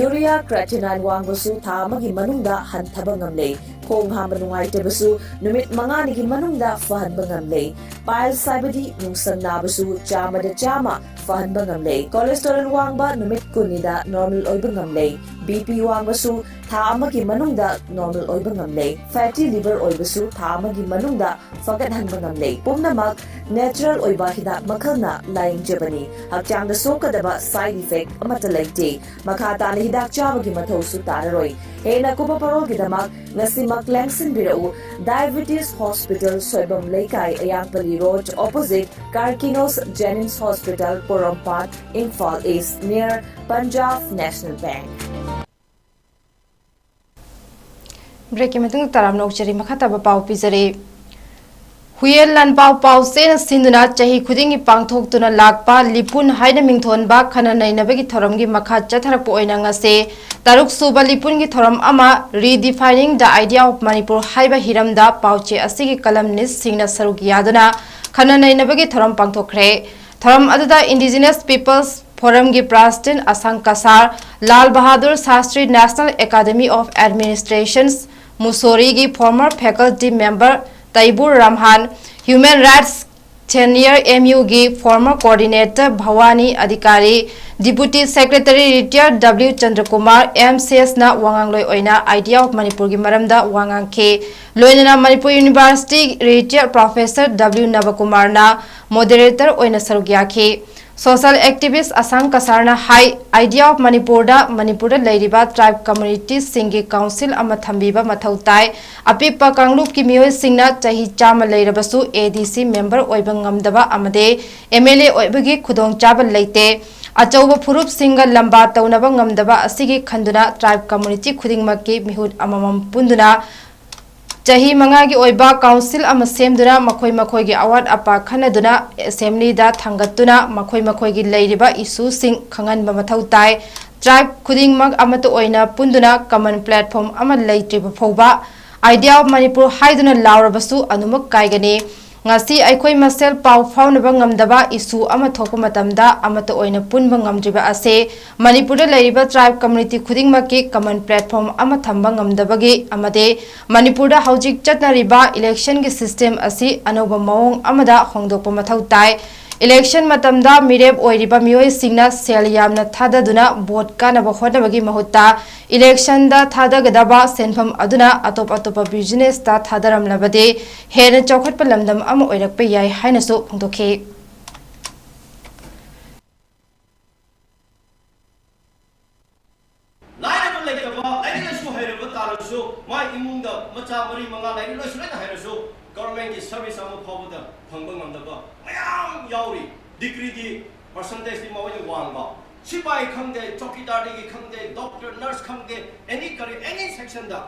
Urea creatinine ꯋꯥꯡꯕꯁꯨ ꯊꯥ ꯑꯃꯒꯤ ꯃꯅꯨꯡꯗ ꯍꯟꯊꯕ ꯉꯝꯂꯦ꯫ ꯈꯣꯡ ꯍꯥꯝꯕ ꯅꯨꯡꯉꯥꯏꯇꯕꯁꯨ ꯅꯨꯃꯤꯠ ꯃꯉꯥꯅꯤꯒꯤ ꯃꯅꯨꯡꯗ ꯐꯍꯟꯕ ꯉꯝꯂꯦ꯫ Piles ꯍꯥꯏꯕꯗꯤ ꯅꯨꯡꯁꯪ ꯅꯥꯕꯁꯨ ꯆꯥꯝꯃꯗ ꯆꯥꯝꯃ ꯐꯍꯟꯕ ꯉꯝꯂꯦ꯫ Cholesterol ꯋꯥꯡꯕ ꯅꯨꯃꯤꯠ ꯀꯨꯟꯅꯤꯗ normal ꯑꯣꯏꯕ ꯉꯝꯂꯦ꯫ B P ꯋꯥꯡꯕꯁꯨ ꯊꯥ ꯑꯃꯒꯤ ꯃꯅꯨꯡꯗ normal ꯑꯣꯏꯕ ꯉꯝꯂꯦ꯫ Fatty liver ꯑꯣꯏꯕꯁꯨ ꯊꯥ ꯑꯃꯒꯤ ꯃꯅꯨꯡꯗ ꯐꯒꯠꯍꯟꯕ ꯉꯝꯂꯦ꯫ ꯄꯨꯝꯅꯃꯛ natural ꯑꯣꯏꯕ ꯍꯤꯗꯥꯛ ꯃꯈꯜꯅ ꯂꯥꯌꯦꯡꯖꯕꯅꯤ꯫ ꯍꯛꯆꯥꯡꯗ ꯁꯣꯛꯀꯗꯕ side effect ꯑꯃꯠꯇ ꯂꯩꯇꯦ꯫ ꯃꯈꯥ ꯇꯥꯅ ꯍꯤꯗꯥꯛ ꯆꯥꯕꯒꯤ ꯃꯊꯧꯁꯨ ꯇꯥꯔꯔꯣꯏ꯫ ꯍꯦꯟꯅ ꯑꯀꯨꯞꯄ ꯄꯔꯣꯜꯒꯤꯗꯃꯛ ꯉꯁꯤꯃꯛ ꯂꯦꯡꯁꯤꯟꯕꯤꯔꯛꯎ꯫ Diabetes Hospital, ꯁꯣꯏꯕꯝ ꯂꯩꯀꯥꯏ, ꯑꯌꯥꯡꯄꯜꯂꯤ Road, opposite Karkinos Jennings Hospital, ꯄꯣꯔꯣꯝꯄꯥꯠ, Imphal East, near Punjab National Bank. Break ꯀꯤ ꯃꯇꯨꯡꯗ ꯇꯔꯥꯝꯅ ꯑꯣꯛꯆꯔꯤ꯫ ꯃꯈꯥ ꯇꯥꯕ ꯄꯥꯎ ꯄꯤꯖꯔꯤ꯫ ꯍꯨꯌꯦꯟ ꯂꯥꯟꯄꯥꯎ ꯄꯥꯎꯆꯦꯅ ꯁꯤꯟꯗꯨꯅ ꯆꯍꯤ ꯈꯨꯗꯤꯡꯒꯤ ꯄꯥꯡꯊꯣꯛꯇꯨꯅ ꯂꯥꯛꯄ ꯂꯤꯄꯨꯟ ꯍꯥꯏꯅ ꯃꯤꯡꯊꯣꯟꯕ ꯈꯟꯅ ꯅꯩꯅꯕꯒꯤ ꯊꯧꯔꯝꯒꯤ ꯃꯈꯥ ꯆꯠꯊꯔꯛꯄ ꯑꯣꯏꯅ ꯉꯁꯤ ꯇꯔꯨꯛ ꯁꯨꯕ ꯂꯤꯄꯨꯟꯒꯤ ꯊꯧꯔꯝ ꯑꯃ Redefining the Idea of Manipur ꯍꯥꯏꯕ ꯍꯤꯔꯝꯗ ꯄꯥꯎꯆꯦ ꯑꯁꯤꯒꯤ columnist ꯁꯤꯡꯅ ꯁꯔꯨꯛ ꯌꯥꯗꯨꯅ ꯈꯟꯅ ꯅꯩꯅꯕꯒꯤ ꯊꯧꯔꯝ ꯄꯥꯡꯊꯣꯛꯈ꯭ꯔꯦ꯫ ꯊꯧꯔꯝ ꯑꯗꯨꯗ Indigenous Peoples Forum ꯒꯤ President ꯑꯁꯥꯡ Cachar, Lal Bahadur Shastri National Academy of Administrations, ꯃꯨꯁꯣꯔꯤꯒꯤ former faculty member ꯇꯩꯕꯨꯔ ꯔꯝꯍꯥꯟ, Human Rights Senior M U ꯒꯤ former coordinator ꯚꯋꯥꯅꯤ ꯑꯙꯤꯀꯥꯔꯤ, Deputy Secretary retired W ꯆꯟꯗ꯭ꯔꯀꯨꯃꯥꯔ, M C S ꯅ ꯋꯥꯉꯥꯡꯂꯣꯏ ꯑꯣꯏꯅ Idea of ꯃꯅꯤꯄꯨꯔꯒꯤ ꯃꯔꯝꯗ ꯋꯥ ꯉꯥꯡꯈꯤ꯫ ꯂꯣꯏꯅꯅ Manipur University retired Professor W ꯅꯕꯀꯨꯃꯥꯔꯅ moderator ꯑꯣꯏꯅ ꯁꯔꯨꯛ ꯌꯥꯈꯤ꯫ Social activist ꯑꯁꯥꯡ ꯀꯁꯥꯔꯅ ꯍꯥꯏ, Idea of ꯃꯅꯤꯄꯨꯔꯗ ꯃꯅꯤꯄꯨꯔꯗ ꯂꯩꯔꯤꯕ tribe community ꯁꯤꯡꯒꯤ council ꯑꯃ ꯊꯝꯕꯤꯕ ꯃꯊꯧ ꯇꯥꯏ꯫ ꯑꯄꯤꯛꯄ ꯀꯥꯡꯂꯨꯞꯀꯤ ꯃꯤꯑꯣꯏꯁꯤꯡꯅ ꯆꯍꯤ ꯆꯥꯝꯃ ꯂꯩꯔꯕꯁꯨ A D C member ꯑꯣꯏꯕ ꯉꯝꯗꯕ ꯑꯃꯗꯤ M L A ꯑꯣꯏꯕꯒꯤ ꯈꯨꯗꯣꯡꯆꯥꯕ ꯂꯩꯇꯦ꯫ ꯑꯆꯧꯕ ꯐꯨꯔꯨꯞꯁꯤꯡꯒ ꯂꯝꯕꯥ ꯇꯧꯅꯕ ꯉꯝꯗꯕ ꯑꯁꯤꯒꯤ ꯈꯟꯗꯨꯅ tribe community ꯈꯨꯗꯤꯡꯃꯛꯀꯤ ꯃꯤꯍꯨꯠ ꯑꯃꯃꯝ ꯄꯨꯟꯗꯨꯅ ꯆꯍꯤ ꯃꯉꯥꯒꯤ ꯑꯣꯏꯕ council ꯑꯃ ꯁꯦꯝꯗꯨꯅ ꯃꯈꯣꯏ ꯃꯈꯣꯏꯒꯤ ꯑꯋꯥꯠ ꯑꯄꯥ ꯈꯟꯅꯗꯨꯅ assembly ꯗ ꯊꯥꯡꯒꯠꯇꯨꯅ ꯃꯈꯣꯏ ꯃꯈꯣꯏꯒꯤ ꯂꯩꯔꯤꯕ issue ꯁꯤꯡ ꯈꯪꯍꯟꯕ ꯃꯊꯧ ꯇꯥꯏ꯫ tribe ꯈꯨꯗꯤꯡꯃꯛ ꯑꯃꯠꯇ ꯑꯣꯏꯅ ꯄꯨꯟꯗꯨꯅ common platform ꯑꯃ ꯂꯩꯇ꯭ꯔꯤꯕ ꯐꯥꯎꯕ Idea of Manipur ꯍꯥꯏꯗꯨꯅ ꯂꯥꯎꯔꯕꯁꯨ ꯑꯗꯨꯃꯛ ꯀꯥꯏꯒꯅꯤ꯫ ꯉꯁꯤ ꯑꯩꯈꯣꯏ ꯃꯁꯦꯜ ꯄꯥꯎ ꯐꯥꯎꯅꯕ ꯉꯝꯗꯕ issue ꯑꯃ ꯊꯣꯛꯄ ꯃꯇꯝꯗ ꯑꯃꯠꯇ ꯑꯣꯏꯅ ꯄꯨꯟꯕ ꯉꯝꯗ꯭ꯔꯤꯕ ꯑꯁꯤ ꯃꯅꯤꯄꯨꯔꯗ ꯂꯩꯔꯤꯕ tribe community ꯈꯨꯗꯤꯡꯃꯛꯀꯤ common platform ꯑꯃ ꯊꯝꯕ ꯉꯝꯗꯕꯒꯤ ꯑꯃꯗꯤ ꯃꯅꯤꯄꯨꯔꯗ ꯍꯧꯖꯤꯛ ꯆꯠꯅꯔꯤꯕ election ꯒꯤ system ꯑꯁꯤ ꯑꯅꯧꯕ ꯃꯑꯣꯡ ꯑꯃꯗ ꯍꯣꯡꯗꯣꯛꯄ ꯃꯊꯧ ꯇꯥꯏ꯫ Election ꯃꯇꯝꯗ ꯃꯤꯔꯦꯞ ꯑꯣꯏꯔꯤꯕ ꯃꯤꯑꯣꯏꯁꯤꯡꯅ ꯁꯦꯜ ꯌꯥꯝꯅ ꯊꯥꯗꯗꯨꯅ vote ꯀꯥꯅꯕ ꯍꯣꯠꯅꯕꯒꯤ ꯃꯍꯨꯠꯇ election ꯗ ꯊꯥꯗꯒꯗꯕ ꯁꯦꯟꯐꯝ ꯑꯗꯨꯅ ꯑꯇꯣꯞ ꯑꯇꯣꯞꯄ business ꯇ ꯊꯥꯗꯔꯝꯂꯕꯗꯤ ꯍꯦꯟꯅ ꯆꯥꯎꯈꯠꯄ ꯂꯝꯗꯝ ꯑꯃ ꯑꯣꯏꯔꯛꯄ ꯌꯥꯏ ꯍꯥꯏꯅꯁꯨ ꯐꯣꯡꯗꯣꯛꯈꯤ꯫ ꯂꯥꯏꯔꯕ ꯂꯩꯇꯕ, ꯂꯥꯏꯔꯤꯛ ꯂꯥꯏꯁꯨ ꯍꯩꯔꯕ ꯇꯥꯔꯁꯨ, ꯃꯥꯏ ꯏꯃꯨꯡꯗ ꯃꯆꯥ ꯃꯔꯤ ꯃꯉꯥ ꯂꯥꯏꯔꯤꯛ ꯂꯥꯏꯁꯨ ꯂꯣꯏꯅ ꯍꯩꯔꯁꯨ, government ꯀꯤ service ꯑꯃ ꯐꯥꯎꯕꯗ ꯐꯪꯕ ꯉꯝꯗꯕ ꯃꯌꯥꯝ ꯌꯥꯎꯔꯤ꯫ Degree ꯗꯤ percentage ꯇꯤ ꯃꯣꯏꯅ ꯋꯥꯡꯕ, ꯁꯤꯄꯥꯏ ꯈꯪꯗꯦ, ꯆꯧꯀꯤꯗꯥꯔꯗꯒꯤ ꯈꯪꯗꯦ, doctor, nurse ꯈꯪꯗꯦ, any ꯀꯔꯤ, any section ꯗ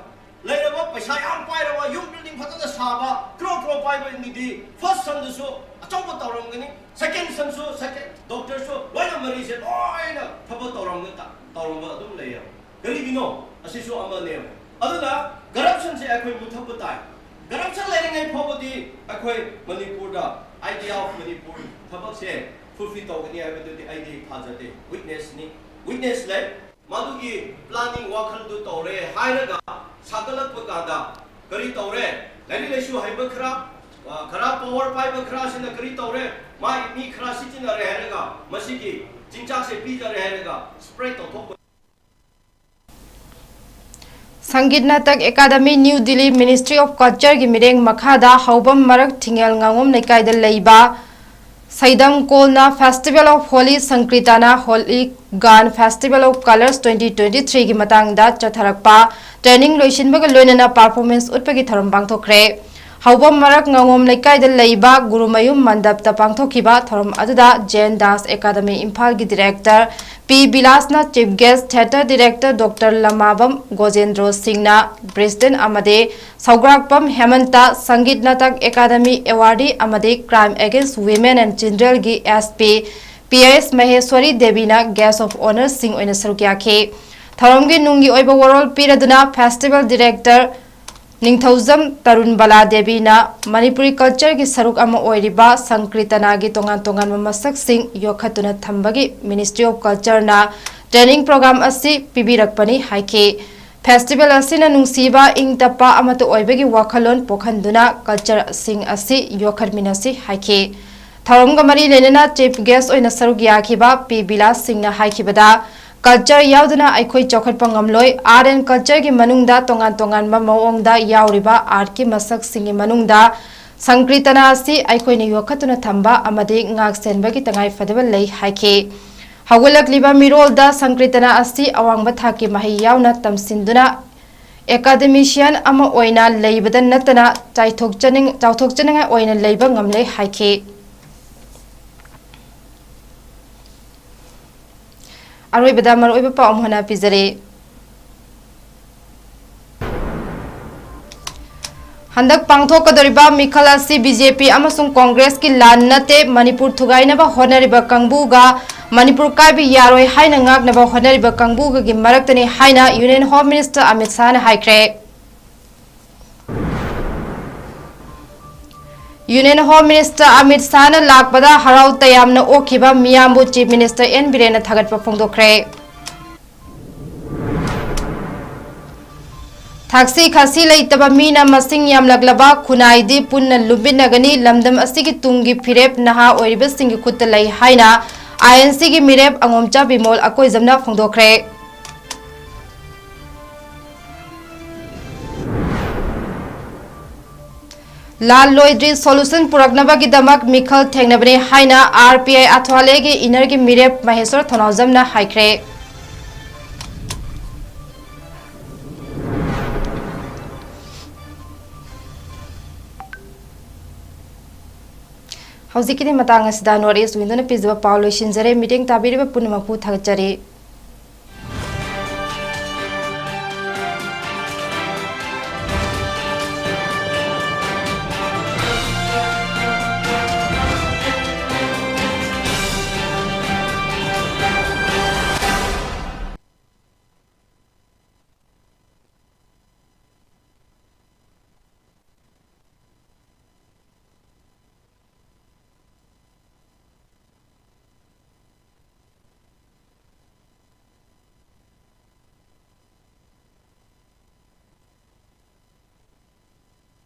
ꯂꯩꯔꯕ, ꯄꯩꯁꯥ ꯌꯥꯝ ꯄꯥꯏꯔꯕ, ꯌꯨꯝ building ꯐꯖꯅ ꯁꯥꯕ, crore crore ꯄꯥꯏꯕ ꯃꯤꯗꯤ first son ꯗꯨꯁꯨ ꯑꯆꯧꯕ ꯇꯧꯔꯝꯒꯅꯤ, second son ꯁꯨ, second daughter ꯁꯨ, ꯂꯣꯏꯅ ꯃꯔꯤꯁꯦ ꯂꯣꯏꯅ ꯊꯕꯛ ꯇꯧꯔꯝꯒ-, ꯇꯧꯔꯝꯕ ꯑꯗꯨꯝ ꯂꯩꯌꯦꯕ꯫ ꯀꯔꯤꯒꯤꯅꯣ? ꯑꯁꯤꯁꯨ ꯑꯃꯅꯦꯕ꯫ ꯑꯗꯨꯅ corruption ꯁꯦ ꯑꯩꯈꯣꯏ ꯃꯨꯊꯠꯄ ꯇꯥꯏ꯫ Corruption ꯂꯩꯔꯤꯉꯩ ꯐꯥꯎꯕꯗꯤ ꯑꯩꯈꯣꯏ ꯃꯅꯤꯄꯨꯔꯗ Idea of Manipur ꯊꯕꯛꯁꯦ fulfill ꯇꯧꯒꯅꯤ ꯍꯥꯏꯕꯗꯨꯗꯤ ꯑꯩꯗꯤ ꯊꯥꯖꯗꯦ꯫ Weakness ꯅꯤ, weakness ꯂꯩ꯫ ꯃꯗꯨꯒꯤ planning ꯋꯥꯈꯜꯗꯨ ꯇꯧꯔꯦ ꯍꯥꯏꯔꯒ ꯁꯥꯒꯠꯂꯛꯄ ꯀꯥꯟꯗ ꯀꯔꯤ ꯇꯧꯔꯦ? ꯂꯥꯏꯔꯤꯛ ꯂꯥꯏꯁꯨ ꯍꯩꯕ ꯈꯔ, ꯑ, ꯈꯔ power ꯄꯥꯏꯕ ꯈꯔꯁꯤꯅ ꯀꯔꯤ ꯇꯧꯔꯦ? ꯃꯥꯒꯤ ꯃꯤ ꯈꯔ ꯁꯤꯖꯤꯟꯅꯔꯦ ꯍꯥꯏꯔꯒ ꯃꯁꯤꯒꯤ ꯆꯤꯟꯖꯥꯛꯁꯦ ꯄꯤꯖꯔꯦ ꯍꯥꯏꯔꯒ spread ꯇꯧꯊꯣꯛꯄ꯫ Sangeet Natak Academy, New Delhi, Ministry of Culture ꯒꯤ ꯃꯤꯠꯌꯦꯡ ꯃꯈꯥꯗ ꯍꯧꯕꯝ ꯃꯔꯛ ꯊꯤꯡꯉꯦꯜ ꯉꯥꯉꯣꯝ ꯂꯩꯀꯥꯏꯗ ꯂꯩꯕ ꯁꯩꯗꯝ ꯀꯣꯜꯅ Festival of Holy Sankirtana, Holy Gan Festival of Colours twenty twenty-three ꯒꯤ ꯃꯇꯥꯡꯗ ꯆꯠꯊꯔꯛꯄ training ꯂꯣꯏꯁꯤꯟꯕꯒ ꯂꯣꯏꯅꯅ performance ꯎꯠꯄꯒꯤ ꯊꯧꯔꯝ ꯄꯥꯡꯊꯣꯛꯈ꯭ꯔꯦ꯫ ꯍꯧꯕꯝ ꯃꯔꯛ ꯉꯥꯉꯣꯝ ꯂꯩꯀꯥꯏꯗ ꯂꯩꯕ ꯒꯨꯔꯨꯃꯌꯨꯝ ꯃꯟꯗꯞꯇ ꯄꯥꯡꯊꯣꯛꯈꯤꯕ ꯊꯧꯔꯝ ꯑꯗꯨꯗ Jain Dance Academy ꯏꯝꯐꯥꯜꯒꯤ director ꯄꯤ ꯕꯤꯂꯥꯁꯅ chief guest, theatre director doctor ꯂꯃꯥꯕꯝ ꯒꯣꯖꯦꯟꯗ꯭ꯔꯣ ꯁꯤꯡꯅ president ꯑꯃꯗꯤ ꯁꯧꯒ꯭ꯔꯥꯛꯄꯝ ꯍꯦꯃꯟꯇ, Sangeet Natak Academy awardee ꯑꯃꯗꯤ Crime Against Women and Children ꯒꯤ S P P I S ꯃꯍꯦꯁ꯭ꯋꯔꯤ ꯗꯦꯕꯤꯅ Guest of Honourꯁꯤꯡ ꯑꯣꯏꯅ ꯁꯔꯨꯛ ꯌꯥꯈꯤ꯫ ꯊꯧꯔꯝꯒꯤ ꯅꯨꯡꯒꯤ ꯑꯣꯏꯕ ꯋꯥꯔꯣꯜ ꯄꯤꯔꯗꯨꯅ Festival Director ꯅꯤꯡꯊꯧꯖꯝ ꯇꯔꯨꯟ ꯕꯂꯥ ꯗꯦꯕꯤꯅ ꯃꯅꯤꯄꯨꯔꯤ cultureꯒꯤ ꯁꯔꯨꯛ ꯑꯃ ꯑꯣꯏꯔꯤꯕ ꯁꯪꯀ꯭ꯔꯤꯇꯅꯥꯒꯤ ꯇꯣꯉꯥꯟ ꯇꯣꯉꯥꯟꯕ ꯃꯁꯛꯁꯤꯡ ꯌꯣꯛꯈꯠꯇꯨꯅ ꯊꯝꯕꯒꯤ Ministry of Cultureꯅ training program ꯑꯁꯤ ꯄꯤꯕꯤꯔꯛꯄꯅꯤ ꯍꯥꯏꯈꯤ꯫ Festival ꯑꯁꯤꯅ ꯅꯨꯡꯁꯤꯕ, ꯏꯪ ꯇꯞꯄ ꯑꯃꯠꯇ ꯑꯣꯏꯕꯒꯤ ꯋꯥꯈꯜꯂꯣꯟ ꯄꯣꯛꯍꯟꯗꯨꯅ cultureꯁꯤꯡ ꯑꯁꯤ ꯌꯣꯛꯈꯠꯃꯤꯟꯅꯁꯤ ꯍꯥꯏꯈꯤ꯫ ꯊꯧꯔꯝꯒ ꯃꯔꯤ ꯂꯩꯅꯅ Chief Guest ꯑꯣꯏꯅ ꯁꯔꯨꯛ ꯌꯥꯈꯤꯕ ꯄꯤ ꯕꯤꯂꯥꯁ ꯁꯤꯡꯅ ꯍꯥꯏꯈꯤꯕꯗ, culture ꯌꯥꯎꯗꯅ ꯑꯩꯈꯣꯏ ꯆꯥꯎꯈꯠꯄ ꯉꯝꯂꯣꯏ꯫ Art and Cultureꯒꯤ ꯃꯅꯨꯡꯗ ꯇꯣꯉꯥꯟ ꯇꯣꯉꯥꯟꯕ ꯃꯑꯣꯡꯗ ꯌꯥꯎꯔꯤꯕ artꯀꯤ ꯃꯁꯛꯁꯤꯡꯒꯤ ꯃꯅꯨꯡꯗ ꯁꯪꯀ꯭ꯔꯤꯇꯅꯥ ꯑꯁꯤ ꯑꯩꯈꯣꯏꯅ ꯌꯣꯛꯈꯠꯇꯨꯅ ꯊꯝꯕ ꯑꯃꯗꯤ ꯉꯥꯛ ꯁꯦꯟꯕꯒꯤ ꯇꯉꯥꯏ ꯐꯗꯕ ꯂꯩ ꯍꯥꯏꯈꯤ꯫ ꯍꯧꯒꯠꯂꯛꯂꯤꯕ ꯃꯤꯔꯣꯜꯗ ꯁꯪꯀ꯭ꯔꯤꯇꯅꯥ ꯑꯁꯤ ꯑꯋꯥꯡꯕ ꯊꯥꯛꯀꯤ ꯃꯍꯩ ꯌꯥꯎꯅ ꯇꯝꯁꯤꯟꯗꯨꯅ academician ꯑꯃ ꯑꯣꯏꯅ ꯂꯩꯕꯗ ꯅꯠꯇꯅ ꯆꯥꯏꯊꯣꯛꯆꯅꯤꯡ-, ꯆꯥꯎꯊꯣꯛꯆꯅꯤꯡꯉꯥꯏ ꯑꯣꯏꯅ ꯂꯩꯕ ꯉꯝꯂꯦ ꯍꯥꯏꯈꯤ꯫ ꯑꯔꯣꯏꯕꯗ ꯃꯔꯨꯑꯣꯏꯕ ꯄꯥꯎ ꯑꯃꯨꯛ ꯍꯟꯅ ꯄꯤꯖꯔꯤ꯫ ꯍꯟꯗꯛ ꯄꯥꯡꯊꯣꯛꯀꯗꯧꯔꯤꯕ ꯃꯤꯈꯜ ꯑꯁꯤ B J P ꯑꯃꯁꯨꯡ Congressꯀꯤ ꯂꯥꯟ ꯅꯠꯇꯦ, ꯃꯅꯤꯄꯨꯔ ꯊꯨꯒꯥꯏꯅꯕ ꯍꯣꯠꯅꯔꯤꯕ ꯀꯥꯡꯕꯨꯒ ꯃꯅꯤꯄꯨꯔ ꯀꯥꯏꯕ ꯌꯥꯔꯣꯏ ꯍꯥꯏꯅ ꯉꯥꯛꯅꯕ ꯍꯣꯠꯅꯔꯤꯕ ꯀꯥꯡꯕꯨꯒꯒꯤ ꯃꯔꯛꯇꯅꯤ ꯍꯥꯏꯅ Union Home Minister ꯑꯃꯤꯠ ꯁꯥꯍꯅ ꯍꯥꯏꯈ꯭ꯔꯦ꯫ Union Home Minister ꯑꯃꯤꯠ ꯁꯥꯍꯅ ꯂꯥꯛꯄꯗ ꯍꯔꯥꯎ ꯇꯌꯥꯝꯅ ꯑꯣꯛꯈꯤꯕ ꯃꯤꯌꯥꯝꯕꯨ Chief Minister N ꯕꯤꯔꯦꯟꯅ ꯊꯥꯒꯠꯄ ꯐꯣꯡꯗꯣꯛꯈ꯭ꯔꯦ꯫ ꯊꯛꯁꯤ ꯈꯥꯁꯤ ꯂꯩꯇꯕ ꯃꯤꯅ ꯃꯁꯤꯡ ꯌꯥꯝꯂꯛꯂꯕ ꯈꯨꯟꯅꯥꯏꯗꯤ ꯄꯨꯟꯅ ꯂꯨꯝꯃꯤꯟꯅꯒꯅꯤ꯫ ꯂꯝꯗꯝ ꯑꯁꯤꯒꯤ ꯇꯨꯡꯒꯤ ꯐꯤꯔꯦꯞ ꯅꯍꯥ ꯑꯣꯏꯔꯤꯕꯁꯤꯡꯒꯤ ꯈꯨꯠꯇ ꯂꯩ ꯍꯥꯏꯅ I N C ꯒꯤ ꯃꯤꯔꯦꯞ ꯑꯉꯣꯝꯆꯥ ꯕꯤꯃꯣꯜ ꯑꯀꯣꯏꯖꯝꯅ ꯐꯣꯡꯗꯣꯛꯈ꯭ꯔꯦ꯫ ꯂꯥꯜ ꯂꯣꯏꯗ꯭ꯔꯤ solution ꯄꯨꯔꯛꯅꯕꯒꯤꯗꯃꯛ ꯃꯤꯈꯜ ꯊꯦꯡꯅꯕꯅꯤ ꯍꯥꯏꯅ R P I ꯑꯊ꯭ꯋꯥꯂꯦꯒꯤ inner ꯒꯤ ꯃꯤꯔꯦꯞ ꯃꯍꯦꯁ꯭ꯋꯔ ꯊꯧꯅꯥꯎꯖꯝꯅ ꯍꯥꯏꯈ꯭ꯔꯦ꯫ ꯍꯧꯖꯤꯛꯀꯤꯗꯤ ꯃꯇꯥꯡ ꯑꯁꯤꯗ North East Window ꯅ ꯄꯤꯖꯕ ꯄꯥꯎ ꯂꯣꯏꯁꯤꯟꯖꯔꯦ꯫ ꯃꯤꯠꯌꯦꯡ ꯇꯥꯕꯤꯔꯤꯕ ꯄꯨꯝꯅꯃꯛꯄꯨ ꯊꯥꯒꯠꯆꯔꯤ꯫